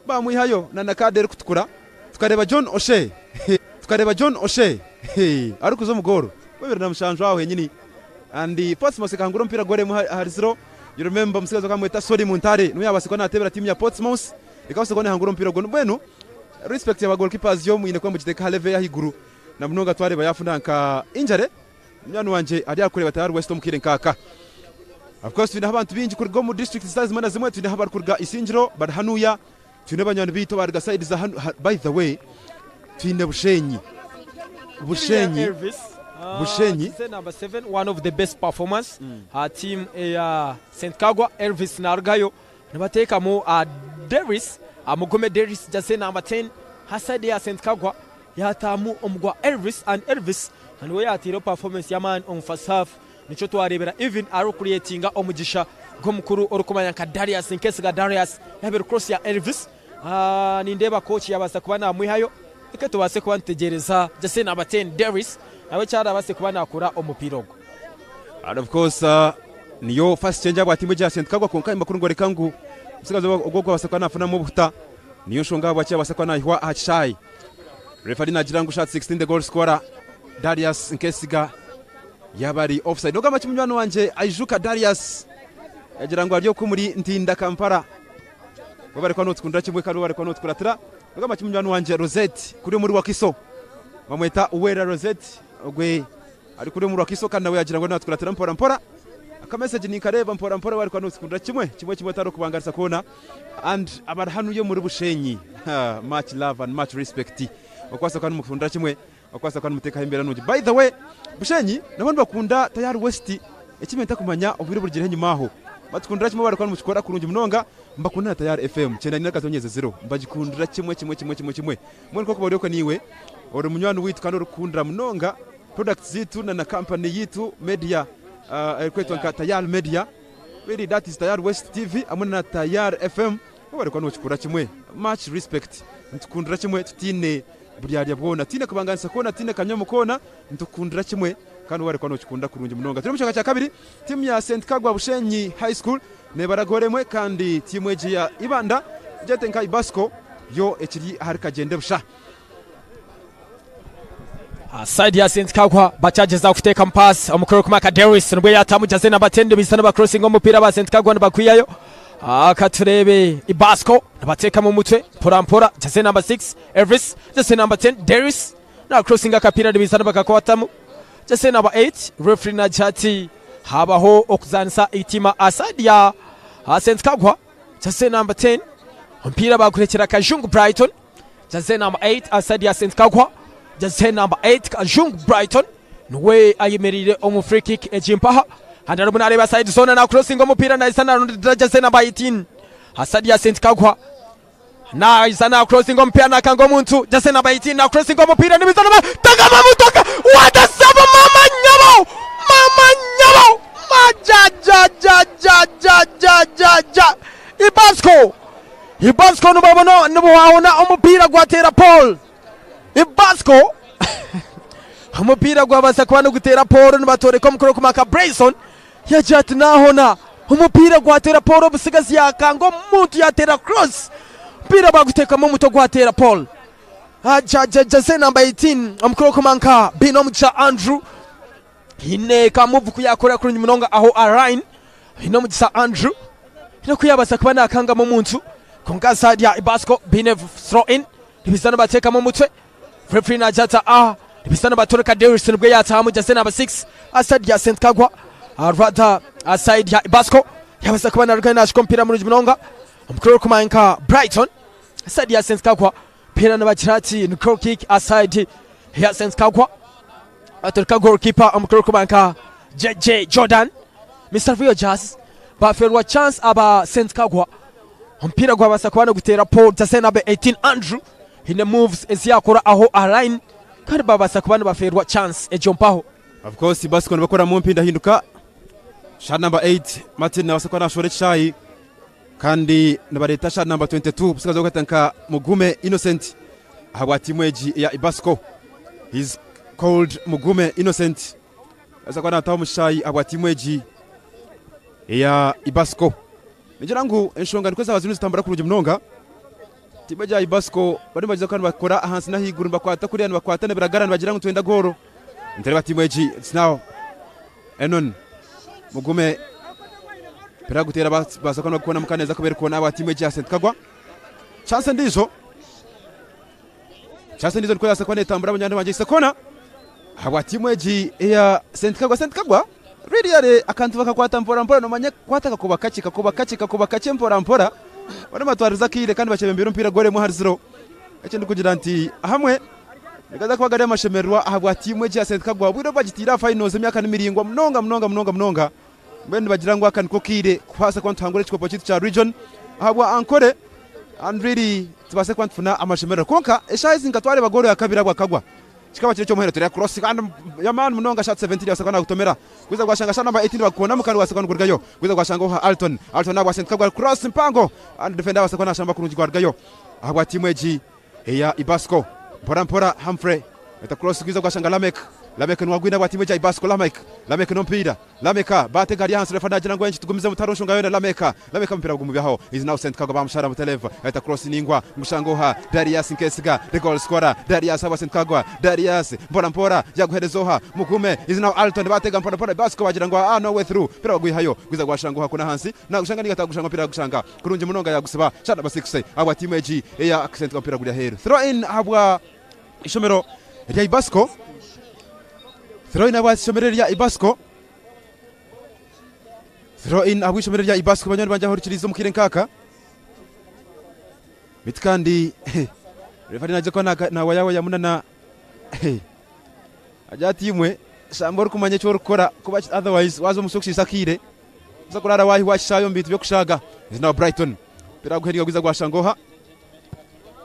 Baamwihayo na na kaada erikutukura. Tukareeba John O'Shea, tukareeba John O'Shea arikuza omu goolo 2007 aho henyini and Portsmouth ekahangura omupiira goolo emwe ahari ziro. You remember omutsigazi bakamweta Solly Muntari niwe yaabaasa kuba naateebera tiimu ya Portsmouth ekabaasa kuba neehangura omupiira ogwo. Mbwenu respect ya ba goalkeepers yo mwine kuba mugiteeka aha level ey'ahaiguru na munonga twareeba yaafuna nka injury. Munywani wangye ari aha kureeba tayari West omu kaire nk'aka. Of course twineho abantu baingi kuruga omu district zitari zimwe na zimwe, twineho abarikuruga Isingiro bari hanuya, twine banywani baitu abaruga side za hanu, by the way twine Bushenyi, Bushenyi, Elvis, Bushenyi. Tuze number 7 one of the best performers aha team eya St Kagwa Elvis narugayo nibatekamu Deris Mugume Deris jersey number 10 ha side eya St Kagwa Yaataamu omugwa Elvis and Elvis niwe yaataireho performance y'amaani omu first half. Nikyo twareebera even arikucreatinga omugisha gw'omukuru orikumanya nka Darius Nkesiga Darius yabaire cross ya Elvis. Nindeeba coach yabaasa kuba naamwihayo reka tubaase kuba nitutegyereza Jesse number 10 Darius nawe eki araabaase kuba naakora omupiira ogwo. And of course niyo first change ahabwa tiimu egi ya St Kagwa kwonka amakuru nigoreka ngu omutsigazi ogwo ogwabaasa kuba naafunamu obuhuta niyo nshonga ahabwaki yabaasa kuba naihwa aha kishaayi. Referee nagira ngu shot 16 the goal scorer Darius Nkesiga yaba ari offside. Nogamba ki munywani wangye Aijuka Darius yagira ngu ari oku muri Ntinda Kampala. Webare kuba notukundira kimwe kandi webare kuba notukuratira. Nogamba ki munywani wangye Rosette kuri omuri Wakiso. Bamweta Uwera Rosette ogwe ari kuri omuri Wakiso kandi nawe yagira ngu natukuratira mpora mpora. Aka message ninkareeba mpora mpora webare kuba notukundira kimwe kimwe kimwe otari okubanganisa kwona. And abari hanuya omuri Bushenyi much love and much respect okubaasa kuba nimukundira kimwe okubaasa kuba nimuteekaho embeera nungi. By the way Bushenyi nabo nibakunda Tayari West eki mbenda kumanya obwire oburugireho enyima aho batukundira kimwe barikuba nimukikora kurungi munonga mbakunda na Tayari FM 94.0 mbagikundira kimwe kimwe kimwe kimwe kimwe mbwenu ku orikuba ori okwe naiwe ori munywani waitu kandi orikukundira munonga products zaitu na na company yaitu media erikwetwa nka Tayari Media. Really that is Tayari West TV hamwe na Tayari FM webare kuba nokikura kimwe much respect nitukundira kimwe tutaine buryarya bwona tutaine kubanganisa kwona tutaine kanyomo koona nitukundira kimwe Kandi wabare kuba nokikunda kurungi munonga. Turi omu kicweka kya kabiri, tiimu ya St Kagwa Bushenyi High School nebara goolo emwe kandi tiimu egi ya Ibanda gyete nka Ibasco yo ekiri ahari kagyende busha. Side ya St Kagwa bakyagyezaho kuteekamu paasi omukuru orikumaka Darius nibwo yatamu jaze namba 10 nibaija nibakrosinga omupiira ba St Kagwa nibagwihayo. Katureebe Ibasco nibateekamu omutwe mpora mpora jaze namba 6 Elvis jaze namba 10 Darius nakrosinga akapiira nibaija nibakakwatamu jaze namba 8 referee nagira ati habaho okuzaanisa eitima aha side ya St Kagwa jaze namba 10 omupiira bagurekyera Kajungu Brighton. Jersey number 8 aside ya St Kagwa. Jersey number 8 Kajungu Brighton niwe ayemereire omu free kick egi mpaha. Handi arimu nareeba side zoona na crossinga omupiira naija narondera jersey number 18 aside ya St Kagwa. Naija na crossinga omupiira nakanga omuntu jersey number 18 na crossinga omupiira nibiza niba tagama mutoka watasaba mama nyabo mama nyabo majajajajajajaja Ibasco Ibasco nibabona nibuhahuna omupiira gwateera Paul. Ibasco omupiira gwabaasa kuba niguteera Paul nibatoreka omukuru okumaka Brayson yagira ati nahona omupiira gwateera Paul obusigazi yakanga omuntu yateera cross omupiira baguteekamu omutwe gwateera Paul. Ajajajaze namba 18 omukuru okumanka Binomugisha Andrew Haine ka move ku yakora kurungi munonga aho Arine Bainomugisha Andrew haine oku yabaasa kuba nakangamu omuntu kwonka side ya Ibasco baine throw in nibaija nibateekamu omutwe referee nagira ati ah nibaija nibatoreka Darius nibwo yatahamu jersey number 6 aha side ya St Kagwa rather aha side ya Ibasco yabaasa kuba narugayo nashuka omupiira murungi munonga omukuru orikumanywa nka Brighton side ya St Kagwa Omupiira nibagira ati ni goal kick aha side ya St Kagwa Atoreka goalkeeper omukuru orikuba nka JJ Jordan Mister Rio Jazz baferwa chance aba St Kagwa omupiira gwabasa kuba niguteera Paul Jase number 18 Andrew haine moves ezi yakora aho aha line kandi babasa kuba nibaferwa chance egyo mpaho. Of course Basco nibakoramu empindahinduka. Shot number 8 Martin nabasa kuba nashoora ekishaayi kandi nibareeta shot number 22 omutsigazi orikwetwa nka Mugume Innocent ahabwa tiimu egi eya Ibasco. He's called Mugume Innocent aza kuba naataha omu kishaayi ahabwa tiimu egi eya Ibasco. Ningira ngu enshonga nikwo zaaba ziriyo nizitambura kurungi munonga. Tiimu egi ya Ibasco bariyo nibagyeza kuba nibakora ahansi n'ahaiguru nibakwata kuriya nibakwata nibiragara nibagira ngu nitwenda goolo. Nitureeba tiimu egi it's now Enon Mugume omupiira aguteera baza kuba nibagukoona Mukaneza kuba erikukoona ahabwa tiimu egi ya St Kagwa. Chance endiijo Chance endiijo nikwo yabaasa kuba neetambura banywani bangye Isekona ahabwa tiimu egi eya St Kagwa. St Kagwa really akantu bakakwata mpora mpora nomanya kukwata akakuba kakye kakuba kakye kakuba kakye mpora mpora bariyo nibatwariza akaire kandi bakyebembeire omupiira goolo emwe ahari ziro. Eki ndikugira nti ahamwe nigaza kuba gari amashemererwa ahabwa tiimu egi ya St Kagwa obwire obu bagitiire aha finals emyaka ni miraingwa munonga munonga munonga munonga mbwenu nibagira ngu aka niko kaire kubaasa kuba nituhangura ekikopo kyaitu kya region ahabwa Ankole and really tubaase kuba nitufuna amashemererwa. Kwonka eshaaha ezi nka twareeba goolo ya kabiri ahabwa Kagwa kikaba kiri eky'omuhendo tureeba cross kandi y'amaani munonga shot 17 yabaasa kuba nagutomera gwiza gwashanga shot number 18 bagukoonamu kandi gwabaasa kuba nigurugayo gwiza gwashanga oha Alton Alton ahabwa St Kagwa cross mpango and defender yabaasa kuba nashamba kurungi gwarugayo ahabwa tiimu egi eya Ibasco. Mpora mpora Humphrey eta cross gwiza gwashanga Lameck Lameck niwe agwine ahabwa tiimu egi ya Ibasco Lameck Lameck n'omupiira Lameka, baatega ari ahansi refa naagira ngu enki tugumizemu tihariho nshonga yoona Lameka, Lameka omupiira gumubyaho is now sent Kagwa bamushara Mutelev ahita cross ningwa ngushanga oha Darius Nkesiga the goal scorer Darius ahabwa St Kagwa Darius mpora mpora yaguhereza oha Mugume is now Alton baatega mpora mpora Basco bagira ngu aa no way through omupiira bagwihayo gwiza gwashanga oha kuna ahansi nagushanga ninga tagushanga omupiira yagushanga kurungi munonga yagusiba shot number 6 ahabwa tiimu egi eya St Kagwa omupiira guri aheeru throw in ahabwa Ishomero rya Ibasco Throw in ahabwa ishomero rya Ibasco Throw in ahabwa ishomero rya Ibasco banywani bangye ahurikiriize omu kaire nkaaka beitu kandi refari naija kuba nawayawayamu na agira ati imwe shamba orikumanya eki orikukora kuba otherwise waaza omu kushiisha akaire oza kuraara waahihwa aha kishaayi omu bintu by'okushaaga. Is now Brighton omupiira guheriire gwiza gwashanga oha?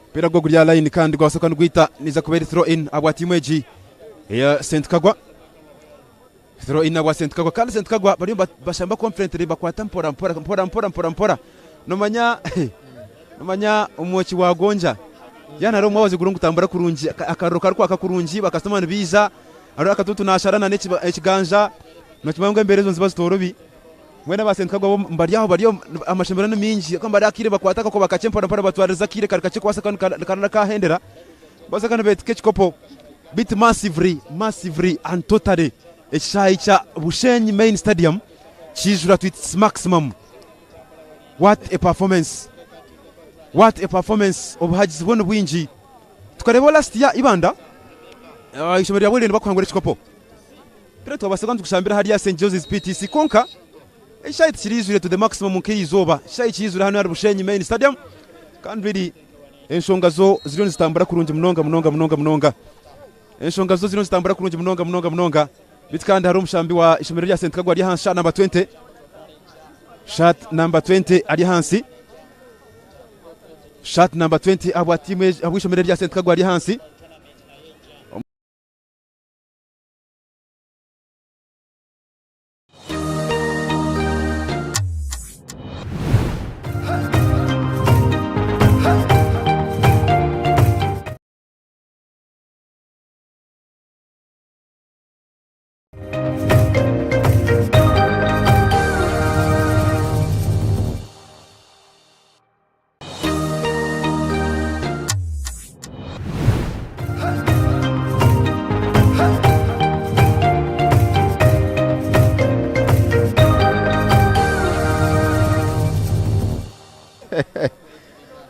Omupiira gwo guri aha layini kandi gwabaasa kuba nigwita neija kuba eri throw in ahabwa tiimu egi eya St Kagwa. Throw in ahabwa St Kagwa kandi St Kagwa bariyo nibashamba confidently nibakwata mpora mpora mpora mpora mpora mpora. Nomanya nomanya omwoki wa gonja yaaba nari omwabazi guriyo nigutambura kurungi akariro karikwaka kurungi bakasitoma nibaija. Hariho akatuutu naashara na n'ekiganja. Nokimanya ngu embeera ezo niziba zitoorobi. Mbwenu aba St Kagwa bo bari aho bari amashomero ni maingi ahakuba bari akaire bakwata akakoba kakye mpora mpora batwaririza akaire kari kakye kubaasa kuba nikarara kahendera kubaasa kuba nibeetika ekikopo beitu massively massively and totally ekishaayi kya Bushenyi main stadium kiijura to its maximum. What a performance! What a performance! Obuhagizi bwo ni bwingi. Tukareeba last year Ibanda eishomero rya Bwerere nibakuhangura ekikopo. Twena twabaasa kuba nitukushambira hariya St Joseph's PTC kwonka ekishaayi tikirijwire to the maximum nk'erizooba. Ekishaayi kiijwire hanu ahari Bushenyi main stadium kandi really enshonga zo ziriyo nizitambura kurungi munonga munonga munonga munonga. Enshonga zo ziriyo nizitambura kurungi munonga munonga munonga. Beitu kandi hariho omushambi wa ishomero rya St Kagwa ari ahansi shot number 20. Shot number 20 ari ahansi. Shot number 20 ahabwa tiimu ahabw'ishomero erya St Kagwa ari ahansi.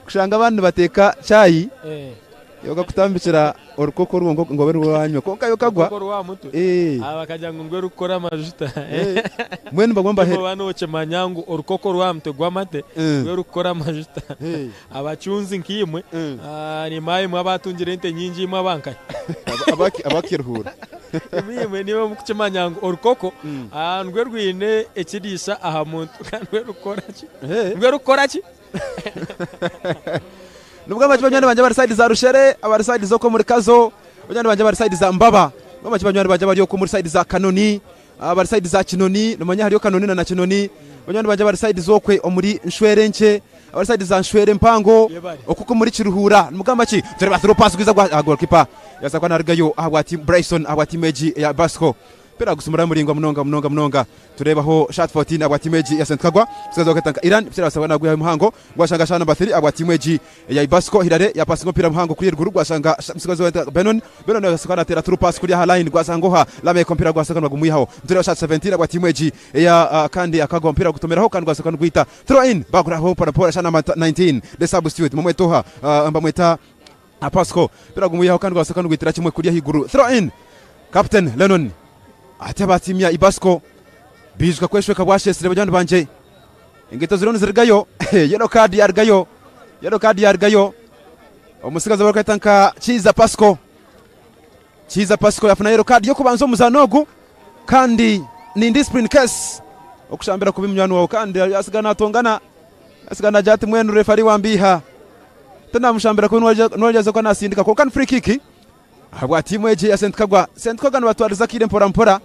Kushanga abandi nibateeka chai iwe bakakutambikira orukoko rwonka ngu obe nirwo wanywa kwonka yo okagwa. Orukoko rw'aha mutwe? Bakagira ngu nirwo rurikukora amajuta. Mbwenu nibaguma nibahe. Oba nookimanya ngu orukoko rw'aha mutwe gw'amate nirwo rurikukora amajuta. Abacunzi nkaimwe, niimwe imwe abaatungire ente nyingi imwe aba nkahi? Abakiruhuura. Imwe niimwe murikukimanya ngu orukoko nirwo rwine ekiriisa aha muntu kandi nirwo rurikukora ki? Nirwo rurikukora ki? Nibwo amaki banywani bangye abari sayidi za Rushere, abari sayidi z'okwo omuri Kazo, banywani bangye abari sayidi za Mbaba, nibwo amaki banywani bangye abari okwo omuri sayidi za Kanoni, abari sayidi za Kinoni, nomanya hariyo Kanoni na Kinoni, banywani bangye abari sayidi z'okwe omuri Nshwerenkye, abari sayidi za Nshwere mpango, okwo omuri Kiruhura, nimugamba ki? Tureba through pass gwiza gwa goalkeeper yaza kuba narugayo ahabwa team Bryson ahabwa tiimu egi eya Basco. Omupiira gusumura muraingwa munonga munonga munonga. Tureebaho shot 14 ahabwa tiimu egi ya St Kagwa. Omutsigazi wa Katanka Iran omupiira gwasanga nagwihayo muhango gwashanga shot number 3 ahabwa tiimu egi eya Ibasco. Hilary yapasinga omupiira muhango kuriya eruguru gwashanga omutsigazi wa Benon. Benon yasanga nateera through pass kuriya aha line gwashanga oha Lameck omupiira gwasanga nibagumwihaho. Nitureeba shot 17 ahabwa tiimu egi eya kandi akagwa omupiira gutomeraho kandi gwasanga nigwita throw in baguraho mpora mpora shot number 19 the substitute bamweta oha bamweta Pasco omupiira gumwihaho kandi gwashoka nigwitira kimwe kuriya ahaiguru. Throw in! Captain Lennon ati abatsiimya Ibasco baijuka kweshweka bwasheesire banywani bangye. Engaito ziriyo nizirugayo. Yellow card yarugayo. Yellow card yarugayo. Omutsigazi ou barikweta nka Kiiza Pasco. Kiiza Pasco yafuna yellow card y'okubanza omu muzaano ogu kandi ni indiscipline case okushambira kubi munywani waawe kandi yasigara natongana yasigara nagira ati mbwenu referee wambiiha. Tinamushambira kubi niwe kuba nasindika kwonka ni free kick ahabwa tiimu egi eya St Kagwa. St Kagwa nibatwariza akaire mpora mpora.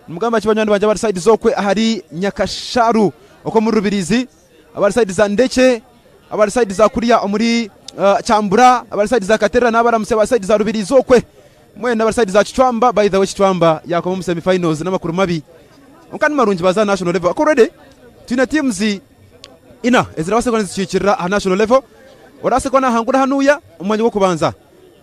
Nimugamba ki banywani bangye abari sayidi z'okwe ahari Nyakasharu okwo omuri Rubirizi, abari sayidi za Ndekye, abari sayidi za kuriya omuri Kyambura, abari sayidi za Katerera n'abaramutsya aba sayidi za Rubirizi okwe mwena abari sayidi za Kicwamba. By the way Kicwamba yakoma omu semi finals n'amakuru mabi kwonka ni marungi baza aha national level. Already twine teams ina ezirabaasa kuba nizikiikirira aha national level. Orabaasa kuba naahangura hanuuya omu mwanya gw'okubanza,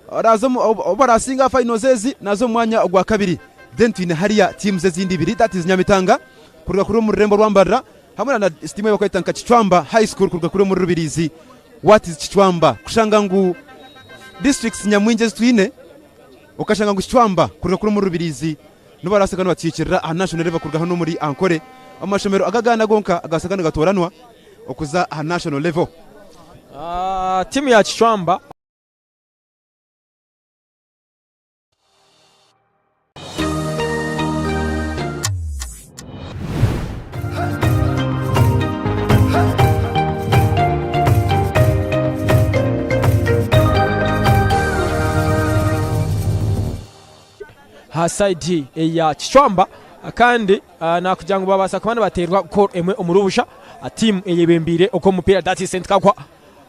oraaza omu obu oraasinga aha finals ezi naaza omu mwanya ogwa kabiri. Then twine hariya teams ezindi ibiri that is Nyamitanga kuruga kuri omu rurembo rwa Mbarara hamwe na tiimu ei barikweta nka Kicwamba High School kuruga kuri omuri Rubirizi. What is Kicwamba? Kushanga ngu districts nyamwingi ezi twine okashanga ngu Kicwamba kuruga kuri omuri Rubirizi Nibo barabaasa kuba nibakiikirira aha national level kuruga hanu omuri Ankole omu mashomero aga agaana gonka agabaasa kuba nigatooranwa okuza aha national level. Tiimu ya Kicwamba. Aha sayidi eya Kicwamba kandi nakugira ngu babaasa kuba nibateerwa goal emwe omuri busha tiimu eyebembeire ogu omupiira that is St Kagwa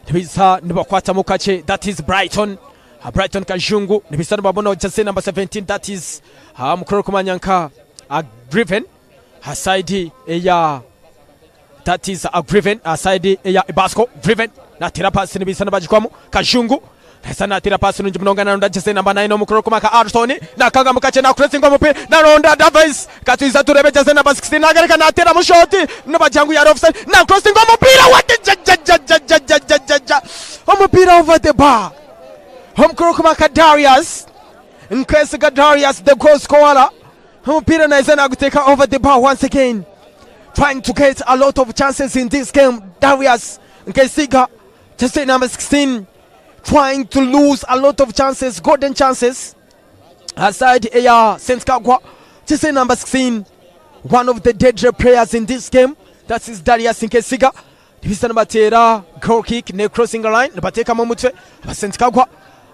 nibaija nibakwatamu kakye that is Brighton. Brighton Kajungu nibisa nibabona jersey number 17 that is mukuru orikumanya nka Griven ha side eya that is Griven ha side eya Ibasco Griven natera pasi nibisa nibagikwamu Kajungu nahisa natera pasi nungi munonga naronda jersey number 9 omukuru orikumanya nka Arton nakanga mukakye nakuresinga omupira naronda Davis katwiza turebe jersey number 16 nagareka nateramu shoti nibagira ngu yari offside nakuresinga omupira what jajajajajajaja omupiira over the bar omukuru orikumanya nka Darius Nkwesiga Darius the goal scorer omupiira naiza naguteeka over the bar once again trying to get a lot of chances in this game Darius Nkesiga jersey number 16 trying to lose a lot of chances golden chances aside eya Saint Kagwa jersey number 16 one of the deadly players in this game that is Darius Nkesiga nibisa nibateera goal kick ne crossing line nibateekamu omutwe aba Saint Kagwa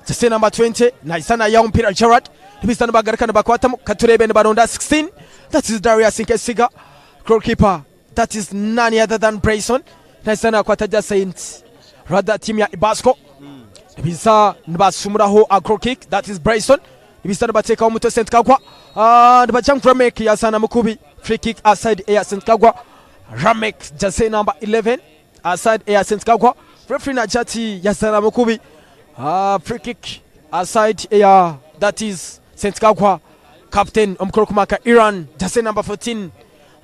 jersey number 20 naisa nayihaho omupiira Gerard nibisa nibagaruka nibakwatamu katureebe nibaronda 16 that is Darius Nkesiga goalkeeper that is none other than Brayson naisa nakwata ja Saint rather team ya Ibasco nibisa nibasumuraho a goal kick that is Brayson nibisa nibateekaho omutwe Saint Kagwa nibagira ngu Ramek yazaana mukubi free kick aside eya Saint Kagwa Ramek jersey number 11 aside eya Saint Kagwa referee nagira ati yazaana mukubi free kick aside eya that is Saint Kagwa captain omukuru kumaka Iran jersey number 14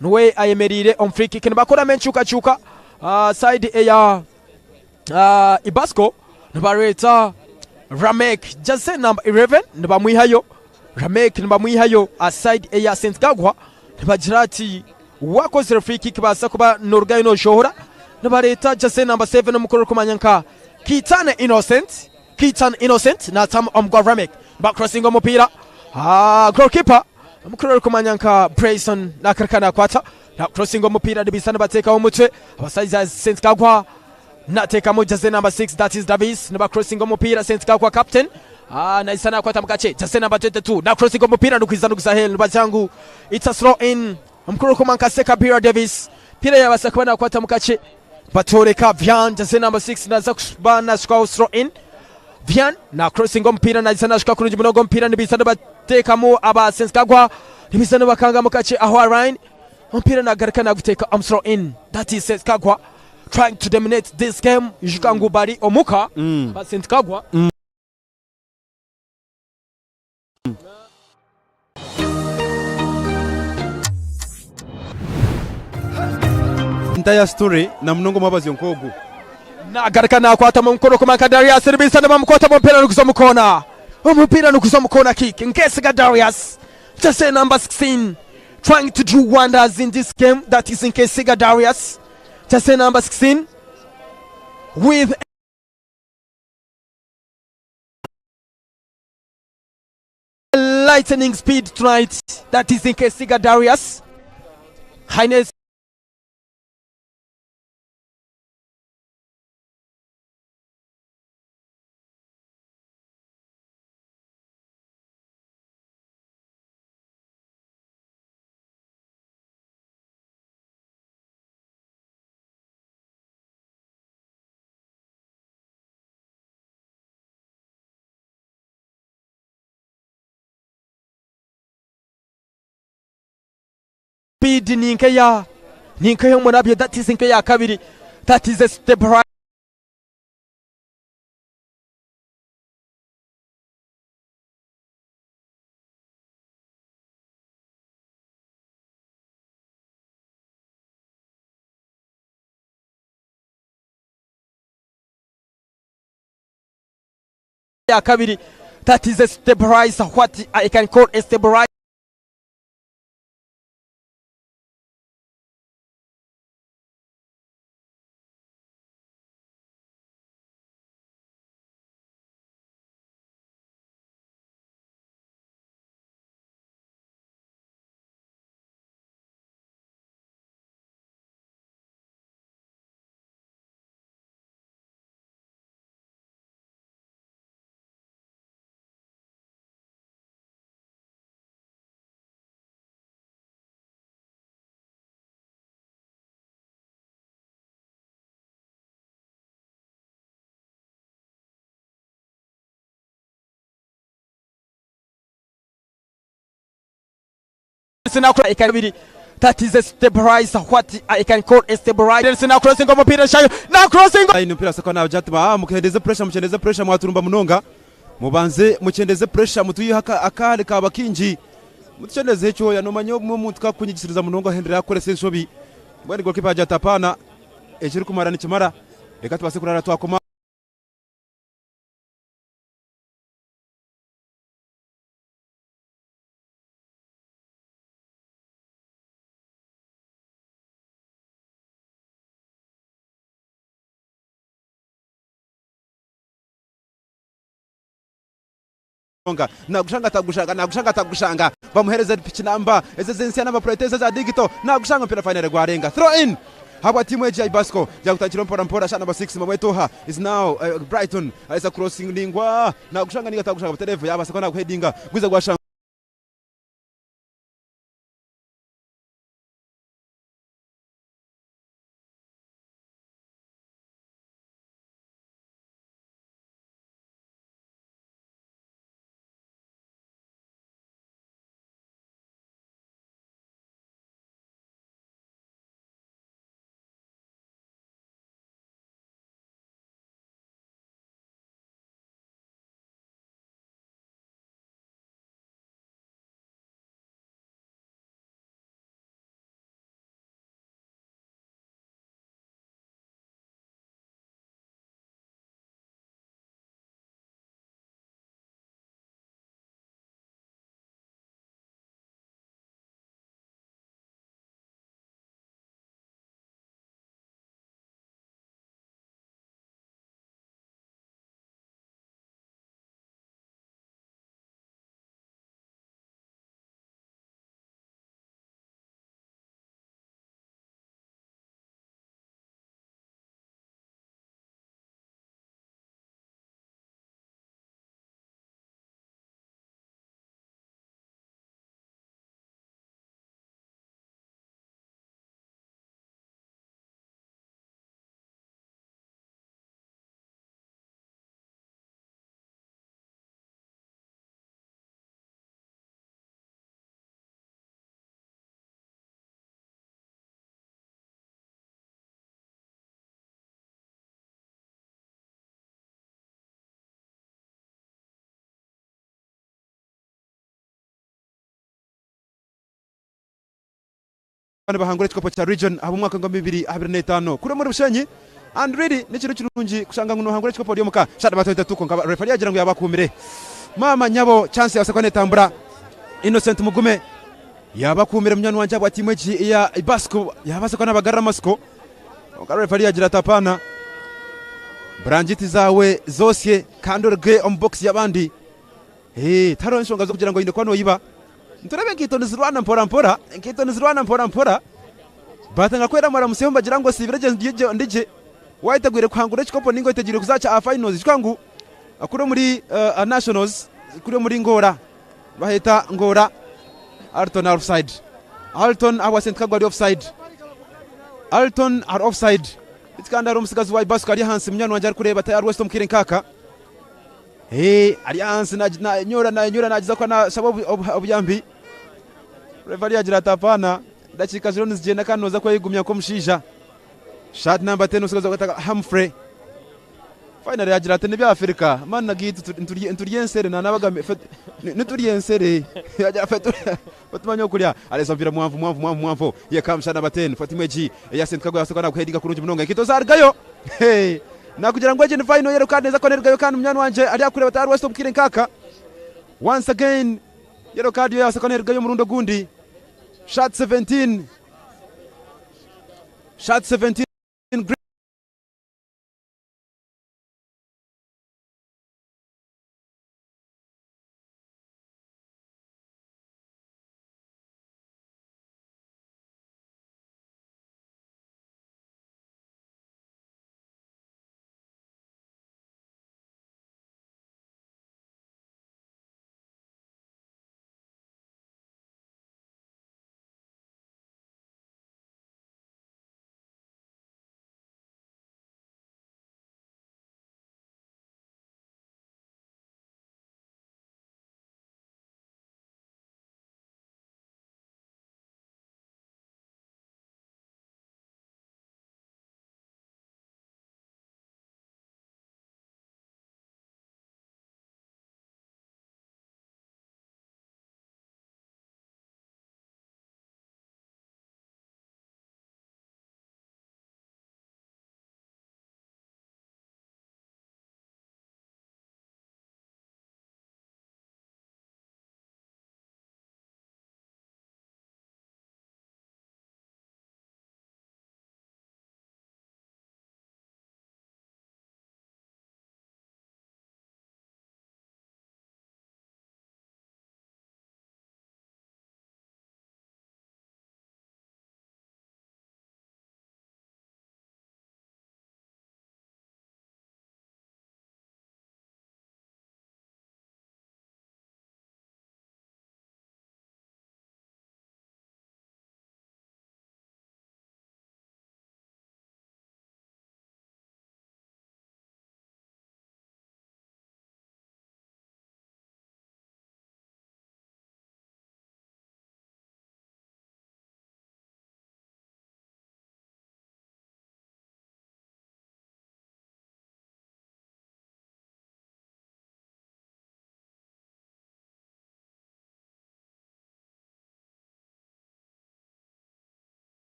niwe ayemereire omu free kick nibakoramu enkyukakyuka side eya Ibasco nibareeta Ramek jersey number 11 nibamwihayo Ramek nibamwihayo aside eya Saint Kagwa nibagira ati wakozire free kick baasa kuba norugayo noshohora nibareeta jersey number 7 omukuru orikumanya nka Kitane Innocent Kitan Innocent natamu omugwa Ramek bacrossinga omupiira goalkeeper omukuru orikumanya nka Brayson nakareka nakwata na crossinga omupiira nibisa nibateekaho omutwe abasaiza Saint Kagwa nateekamu jersey number 6 that is Davis nibacrossinga omupiira Saint Kagwa captain naisa nakwata mukache jersey number 22 na crossinga omupiira nukwiza nuguza hell nibagira ngu it's a throw in omukuru orikumanya nka Sekabira Davis pira yabasa kuba nakwata mukache batoreka Vian jersey number 6 naza kuba nasukaho throw in Vian na crossing omupiira naisa nashuka kurungi munonga omupiira nibisa nibateekamu aba Saint Kagwa nibisa nibakanga mukache aho Ryan omupiira nagaruka naguteeka um throw in that is Saint Kagwa trying to dominate this game ijuka ngu bari omuka ba Saint Kagwa Entire story na munonga omwabazyo nk'ogu. Nagaruka nakwata omu mukono kumanka Darius nibisa nibamukwata omupiira niguza omu koona omupiira niguza omu koona kick Nkesiga Darius jersey number 16 trying to do wonders in this game that is Nkesiga Darius jersey number 16 with lightning speed tonight that is Nkesiga Darius Highness speed ninkeya ninkeya omurabyo that is nkeya kabiri that is a step right ya kabiri that is a stabilizer what I can call a stabilizer Sinakura ikabiri. That is a stabilizer. What I can call a stabilizer. Sina crossing omupiira shayo. Na crossing. Line omupiira saka na jatuma ah mukendeze pressure, mukendeze pressure, mwaturumba munonga. Mubanze mukendeze pressure, mutuyiha akahare kaba kingi, mutucendeze ekyoya. Nomanya obumwe omuntu kakukunyigisiriza munonga ahendera yakukoresa enshobi. Mbwenu goalkeeper agira ati apaana, ekirikumara nikimara, reka tubaase kurara twakoma. Nagushanga atagushanga, nagushanga atagushanga, bamuhereze piki namba eze zensya namba plate eze za digito, nagushanga mpira final gwarenga. Throw in habwa timu eji ya Ibasco yakutakira mpora mpora. Shana number 6 Mamwetoha is now Brighton aisa crossing ningwa, nagushanga ninga atagushanga, batereve yabasa ko naguheadinga gwiza gwashanga. Bahangura ekikopo kya region abo mwaka wa 2025 kuri muri Bushenyi. And really n'ikintu kirungi kushanga ngu nohangura ekikopo ori omuka. Shada bato itatu, konka referee yagira ngu yabakumire. Mama nyabo, chance yabasa netambura. Innocent Mugume yabakumire, munywani wanje abwa timu egi ya Ibasco, yabasa nabagarra amasiko, konka referee yagira ati apana, burangiti zawe zosye kandi oruge omu box y'abandi. Eh, tariho enshonga zo kugira ngu oine kuba noyiba. Nturebe enkaito nizirwana mpora mpora, enkaito nizirwana mpora mpora, batanga kwera maramuseho mbagira ngo sibire gye ndige wayitegwire kuhangura ekikopo ninga oyitegwire kuzaca aha finals kwangu kuri muri nationals, kuri muri ngora baheta ngora. Alton offside, Alton awa St Kagwa ari offside, Alton ari offside. Kandi hari omusigazi wa Ibasco ari ahansi, munywani wanje ari kureba tayari West Mukire nkaka. Eh, ari ahansi na nyora na nyora nagiza ko nasaba obuyambi. Referee yagira ati apana, dakika ziro nizigenda kandi noza kweyigumya ko mushiija. Shot number 10 usigaza gataka Humphrey. Finally yagira ati nibya Afrika mana gitu nturye ensere na nabaga niturye ensere, yagira fetu fatumanya okulya alesa mpira mwanvu mwanvu mwanvu mwanvu. Here comes shot number 10 Fatima G ya St Kagwa, yasokana kuheadinga kurungi munonga, nkito zargayo. Hey, nakugira ngo egi ni final yero kandi neza ko nergayo, kandi munywani wanje ari akureba tayari West Mukire nkaka. Once again yellow card yo yasokana nergayo murundo gundi. Shot 17, shot 17.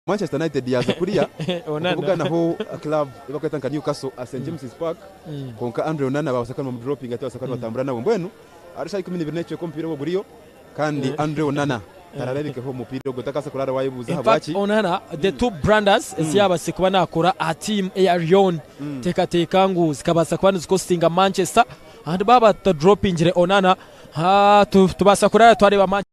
Manchester United yaaza kuriya Onana. okubuganaho club ei barikweta nka Newcastle aha St James's Park kwonka Andre Onana baabaasa kuba nibamudropinga tibabaasa kuba nibatambura nawe. Mbwenu ahari shaaha 12 n'ekicweka omupiira ogwo guriyo kandi Andre Onana tarareebikeho omu mupiira ogwo takabaasa kuraara waayebuuza In fact, ahabwaki. Onana, the two blunders ezi yaabaasize kuba naakora aha tiimu eya Lyon, teekateeka ngu zikabaasa kuba nizikostinga Manchester and baaba batadropingire Onana, tubaasa kuraara twareeba Manchester.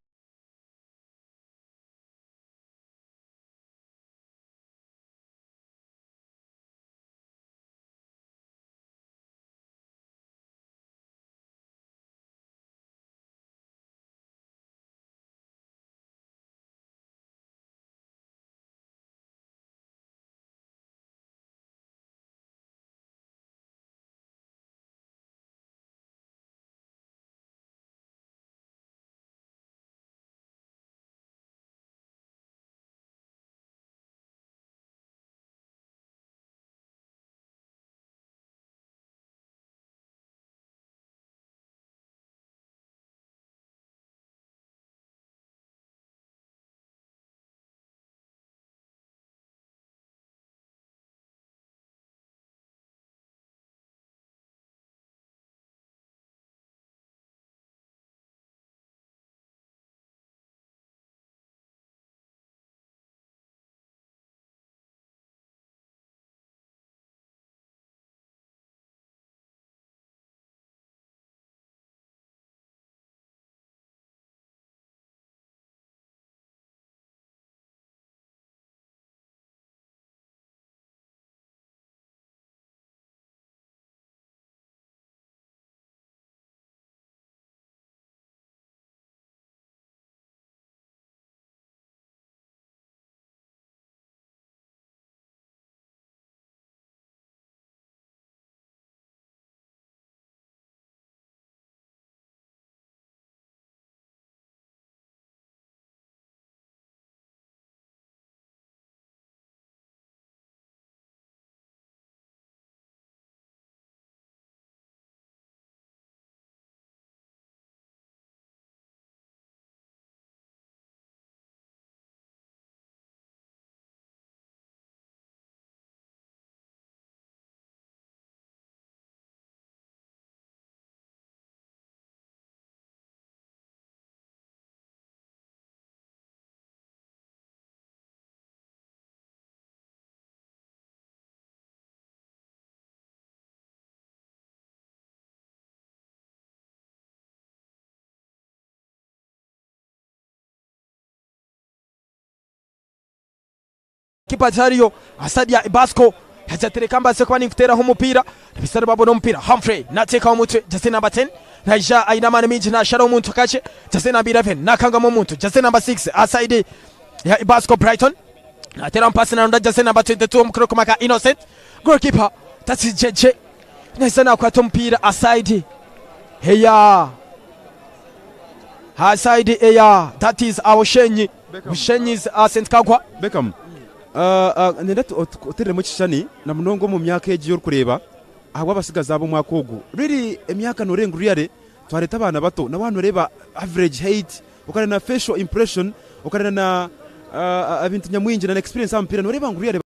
Kipa tihariyo Asadia Ibasco yajatereka mbaase kuba ninkuteeraho omupiira ebisare babona omupiira Humphrey nateekaho omutwe jersey number 10 naija aine amaani maingi nasharaho omuntu kakye jersey number 11 nakangamu omuntu jersey number 6 aside ya Ibasco Brighton nateeramu paasi naronda jersey number 22 omukuru kumaka Innocent goalkeeper that's JJ naija nakwata omupiira aside eya aside eya that is Bushenyi Bushenyi's St Kagwa. Beckham, Niinyenda otuteereremu ekishushani na munonga omu myaka egi ei orikureeba ahabw'abatsigazi aba omwaka ogu. Really emyaka nooreeba ngu really twareeta abaana bato na waaba nooreeba average height, okareeba na facial impression, okareeba na ebintu nyamwingi na experience aha mupiira nooreeba ngu really.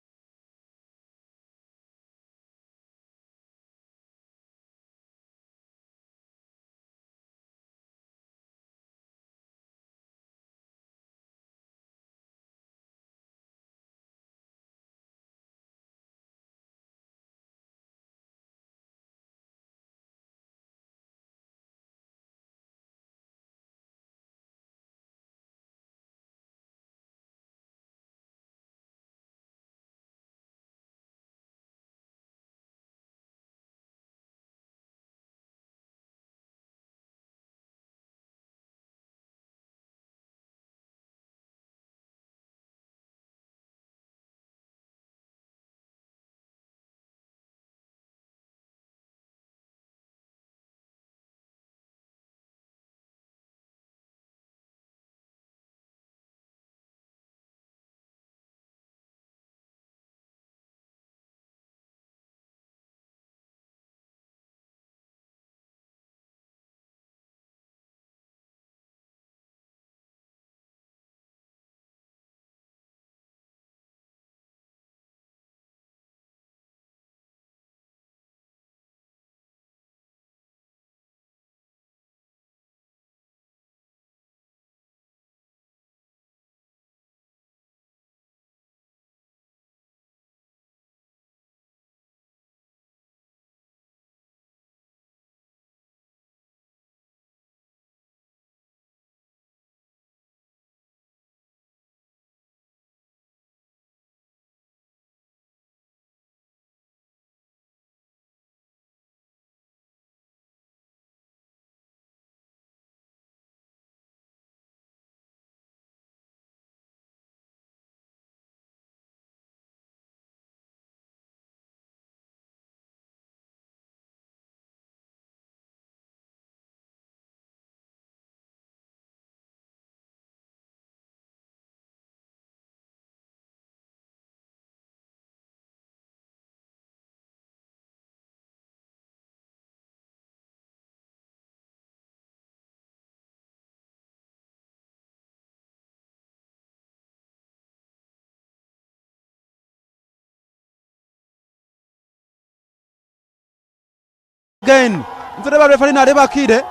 Again nitureeba referee nareeba akaire.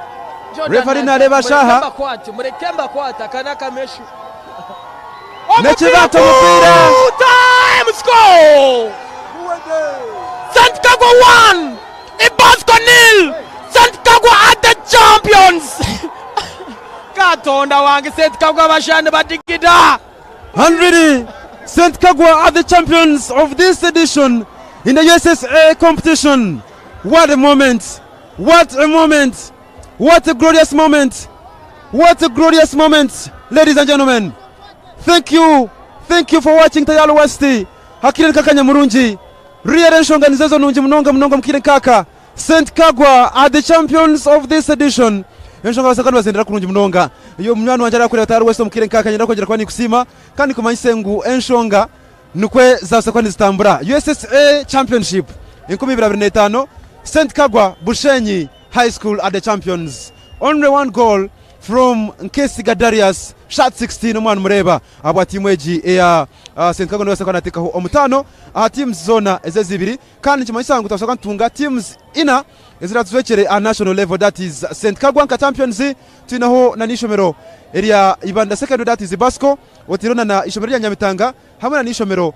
Jordan Referee naagira nareeba ati, mureke shaaha. mbakwate, mureke mbakwate, aka n'akameshu. N'ekibaata omupiira. Time score! St. Kagwa 1, Ibasco nil. St. Kagwa are the champions. Katonda wange St. Kagwa abashani badigida. And really, St. Kagwa are the champions of this edition in the USSA competition. What a moment! What a moment! What a glorious moment! What a glorious moment, ladies and gentlemen. Thank you. Thank you for watching Tayal West. Hakire nkakanya murungi. Real enshonga nizezo nungi munonga munonga mukire nkaka. St. Kagwa are the champions of this edition. Enshonga basaka nibazendera kurungi munonga. Iyo munywani wangye arakureba Tayal West omukire nkaka nyenda kwongyera kuba ninkusiima kandi kumanyise ngu enshonga nikwe zabaasa kuba nizitambura. USSA Championship 2025 St. Kagwa Bushenyi High School are the champions. Only one goal from Nkesiga Darius shot 16 omwana mureeba ahabwa tiimu egi eya uh, St. Kagwa nibaasa kuba nateekaho omutaano aha teams zoona ezi ezibiri kandi nikimanyisa ngu twabaasa kuba nitutunga teams ina eziratujwekyere aha national level that is St. Kagwa nka champions twinaho na n'eishomero erya Ibanda Secondary that is Basco otaireho na na ishomero rya Nyamitanga hamwe na n'eishomero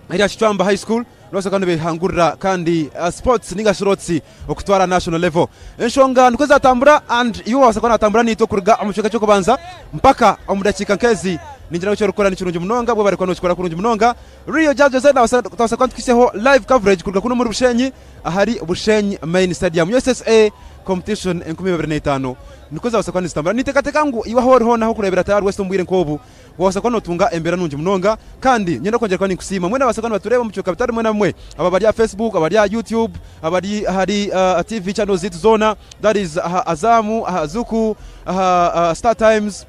erya Kicwamba High School nibabaasa kuba nibehangurira kandi sports ninga shi rots okutwara national level. Enshonga nikwo zatambura and iwe wabaasa kuba natambura naitwe kuruga omu kicweka ky'okubanza mpaka omu dakiika nk'ezi ningira ngu eki orikukora ni kirungi munonga bwebare kuba nokikora kurungi munonga. Rio Judge Jose nabaasa twabaasa kuba nitukuhitsyaho live coverage kuruga kunu omuri Bushenyi ahari Bushenyi Main Stadium USSA competition 2025 nikwo zabaasa kuba nizitambura. Ninteekateeka ngu iwe ahu ori hoona ahu orikureebera Tayari West omu bwire nk'obu Wabaasa kuba nootunga embeera nungi munonga. Kandi nyenda kwongyera kuba ninkusiima mwena ababaasa kuba nibatureba omu bicweka bitari bimwe na bimwe, abo abari aha Facebook, abari aha YouTube, abari ahari TV channels zaitu zoona, that is aha Azam, aha Zuku, aha Star Times,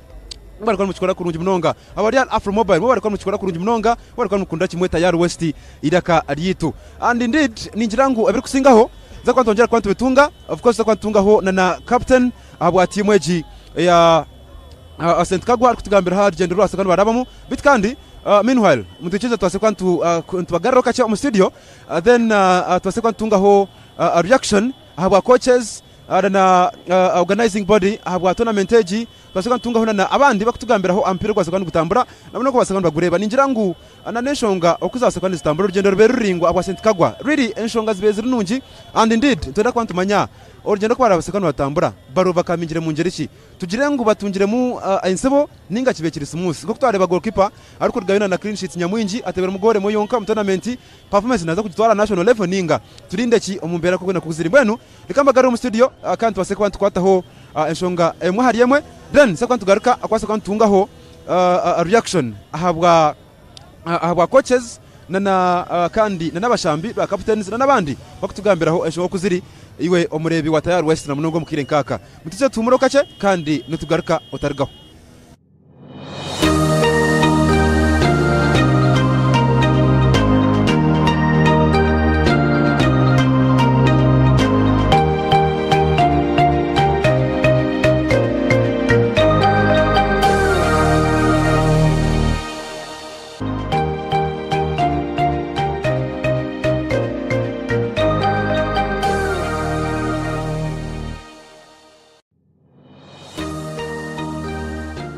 mwebare kuba nimukikora kurungi munonga. Abari ahari Afro Mobile mwebare kuba nimukikora kurungi munonga, mwebare kuba nimukundira kimwe Tayari West eiraka ryaitu. And indeed ningira ngu ebirikusingaho tuza kuba nitwongyera kuba nitubitunga, of course tuza kuba nitutungaho na na captain ahabwa tiimu egi eya St Kagwa arikutugambira aha rugyendo oru barikuba nibarabamu beitu kandi meanwhile mutwikirize tubaase kuba nitubagaruraho kakye omu studio then tubaase kuba nitutungaho reaction ahabwa coaches na organizing body ahabwa tournament egi tubaase kuba nitutungaho na abandi barikutugambiraho aha mupiira ogubaase kuba nigutambura nabo n'oku babaase kuba nibagureeba. Ningira ngu n'enshonga oku zabaase kuba nizitambura orugyendo rube ruraingwa ahabwa St Kagwa really enshonga zibaire ziri nungi and indeed nitwenda kuba nitumanya orugyendo oku barabaase kuba nibatambura baruovercomingire mu ngyeri ki. Tugire ngu batungiremu entsibo ninga kibe kiri smooth. Nk'oku twareeba goalkeeper arikurugayo na na clean sheets nyamwingi ateebiremu goal emwe yonka omu tournament, performance naaza kugitwara aha national level ninga turinde ki omu mbeera nk'oku enaku ziri. Mbwenu reka mbagarure omu studio kandi tubaase kuba nitukwataho enshonga emwe ahari emwe then tuze kuba nitugaruka kubaasa kuba nitutungaho reaction ahabwa ahabwa coaches na na kandi na n'abashambi ba captains na n'abandi bakutugambiraho enshonga oku ziri iwe omureebi wa Tayari West na munonga omu kaire nkaaka. Mutwikirize tuhumureho kakye kandi nitugaruka otarigaho.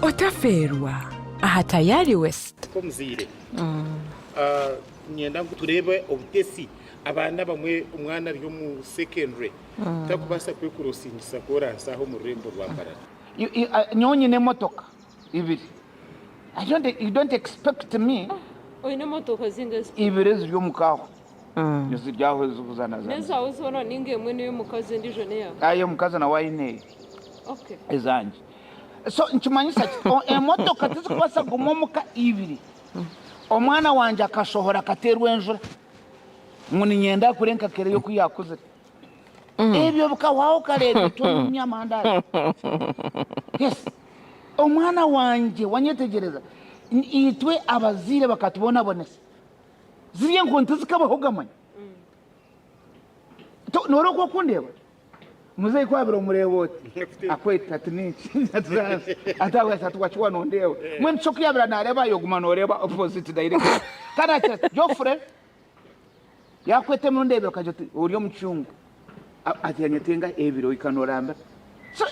Otafeerwa aha Tayari West. Nk'omuzaire, niinyenda ngu tureebe obutesi. Abaana abamwe omwana ari omu secondary takubaasa kwekurosingisa koransi aha omu rurembo rwa Mbarara. Nyowe nyine emotoka ibiri. I don't, you don't expect me. Oine emotoka zingahi? Ibiri eziri omu ka aho. Eziri aho ezikuzanazana. N'ezaawe zoona ninga emwe n'ey'omukazi endiijo n'eyaawe? Aye omukazi nawe aine eye. Okay. Ezangye. So nikimanyisa ki? Emotoka tizikubaasa kuguma omu ka ibiri. Omwana wangye akashohora akateerwa enjura ngu niinyenda akure nka Kereyo oku yaakuzire. Ebyo bikahwaho kare ebyo tonyumya amandazi. Yes. Omwana wangye wanyetegyereza itwe abazaire bakatubonabonesa. Ziriya enkoni tizikabaho gamanya. Noreeba oku okundeeba? Muzeeyi ku abire omureeba oti akweta ati ninki ati ati wakiwa nondeeba. Mbwenu kyo ku yabire nareeba ayoguma noreeba opposite direction. Kandi akira ati Geoffrey. Yaakweta emirundi ebiri okagira oti ori omucungu. Ati yanyetenga ebiro ikanorambira. So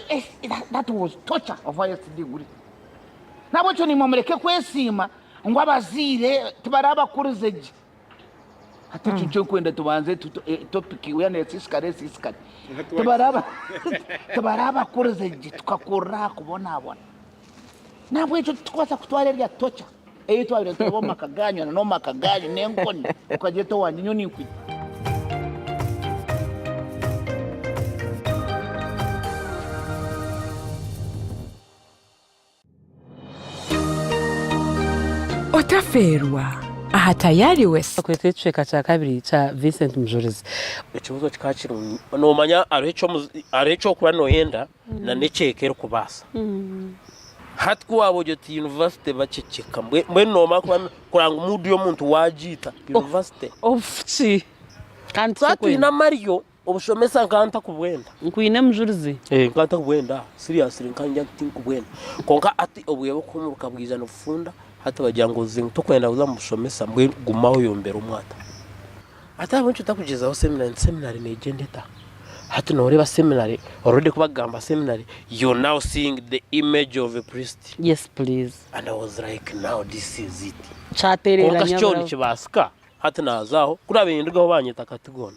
that was torture of highest degree. Nabwekyo nimwe mureke kwesiima ngu abazaire tibarabakurize gye. Hati ekyo nikyo nkwenda tubanze topic weena nesiisikara esiisikare. Tibarabakurize gye tukakurira aha kubonabona. Nahabwekyo titukubaasa kutwara erya torture ei twabaire nitureeba omu maka gaanyu na n'omu maka gaanyu n'enkoni okagyeta owangye nyowe ninkwita. Otafeerwa aha Tayari West. Kweta ekicweka kya kabiri kya Vincent Mujurizi. Ekibuuzo kikaba kirungi. Noomanya hariho eki hariho eki orikuba nooyenda na n'eki eka erikubaasa. Hati ku waaba ori oti yunivasite baceceka mbwenu noomanya kuba kureba ngu muudu y'omuntu waagiita yunivasite. Obufuki kandi Twaba twine amaryo Obushomesa nkaba ntakubwenda. Nkwine mujurizi. Eh, nkaba ntakubwenda seriously nkaba ngira nti tinkubwenda. Kwonka hati obwire bw'okuhumuruka bwija nibufunda, hati bagira ngu oze tokwenda kuza omu bushomesa mbwenu guma oyombere omwata. Hati ahabw'enki otakugyezaho seminary nti seminary negyenda eta? Hati noreeba seminary already ku bakugamba seminary you're now seeing the image of a priest. Yes please. And I was like now this is it. Kyatereera Kwonka shi kyo nyabura. nikibaasika? Hati naaza aho, ku naabaire nindugaho baanyeta Katigondo.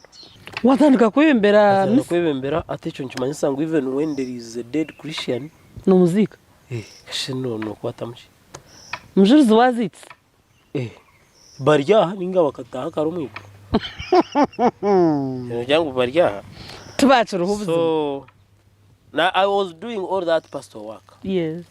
Waatandika kwebembera Naatandika misa? kwebembera, hati ekyo nikimanyisa ngu even when there is a dead Christian. Noomuziika? Shi nookwatamu ki? Mujurizi waaziitisa? Bari aha nainga bakataaha kare omu iguru? Noogira ngu bari aha? Tibaakiriho buzima. So, na I was doing all that pastor work. Yes.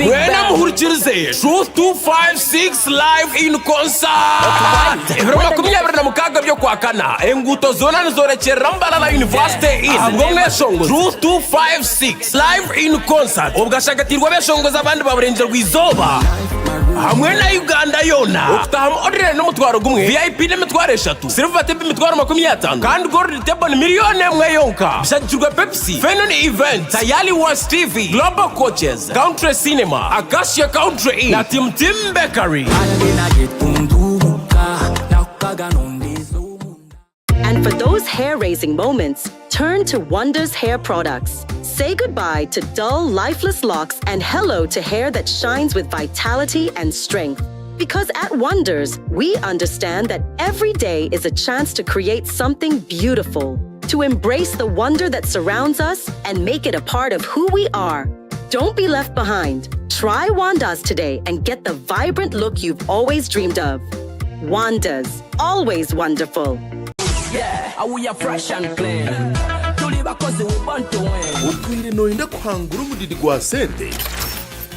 Mwena muhurikirize Truth 256 Live in Concert ebiro 26 by'Okwakana enguuto zoona nizoorekyerera Mbarara University Inn ahabw'omweshongozi Truth 256 Live in Concert obwashagatiirwe abeshongozi abandi ba Burengyerwa Izooba hamwe na Uganda yoona okutahamu Ordinary n'omutwaro gumwe, VIP n'emitwaro eshatu. Silver Table 50,000 kandi Gold Table ni 1,000,000 yonka. Bishagikirwe Pepsi, Fenon Events, Tayali West TV, Global Coaches, Country Cinema, Acacia Country Inn na Tim Tim Bakery. And for those hair raising moments, turn to Wonders Hair Products. Say goodbye to dull, lifeless locks and hello to hair that shines with vitality and strength. Because at Wonders, we understand that every day is a chance to create something beautiful, to embrace the wonder that surrounds us and make it a part of who we are. Don't be left behind. Try Wandas today and get the vibrant look you've always dreamed of. Wandas, always wonderful. Yeah, we are fresh and clean. Tuli bakozi we born to win. Otwire nooyenda kuhangura omudidi gwa sente?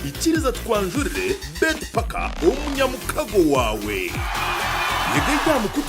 Ikiriza tukwanjurire Betpaka omunyamukago waawe. Yega aha mukutu.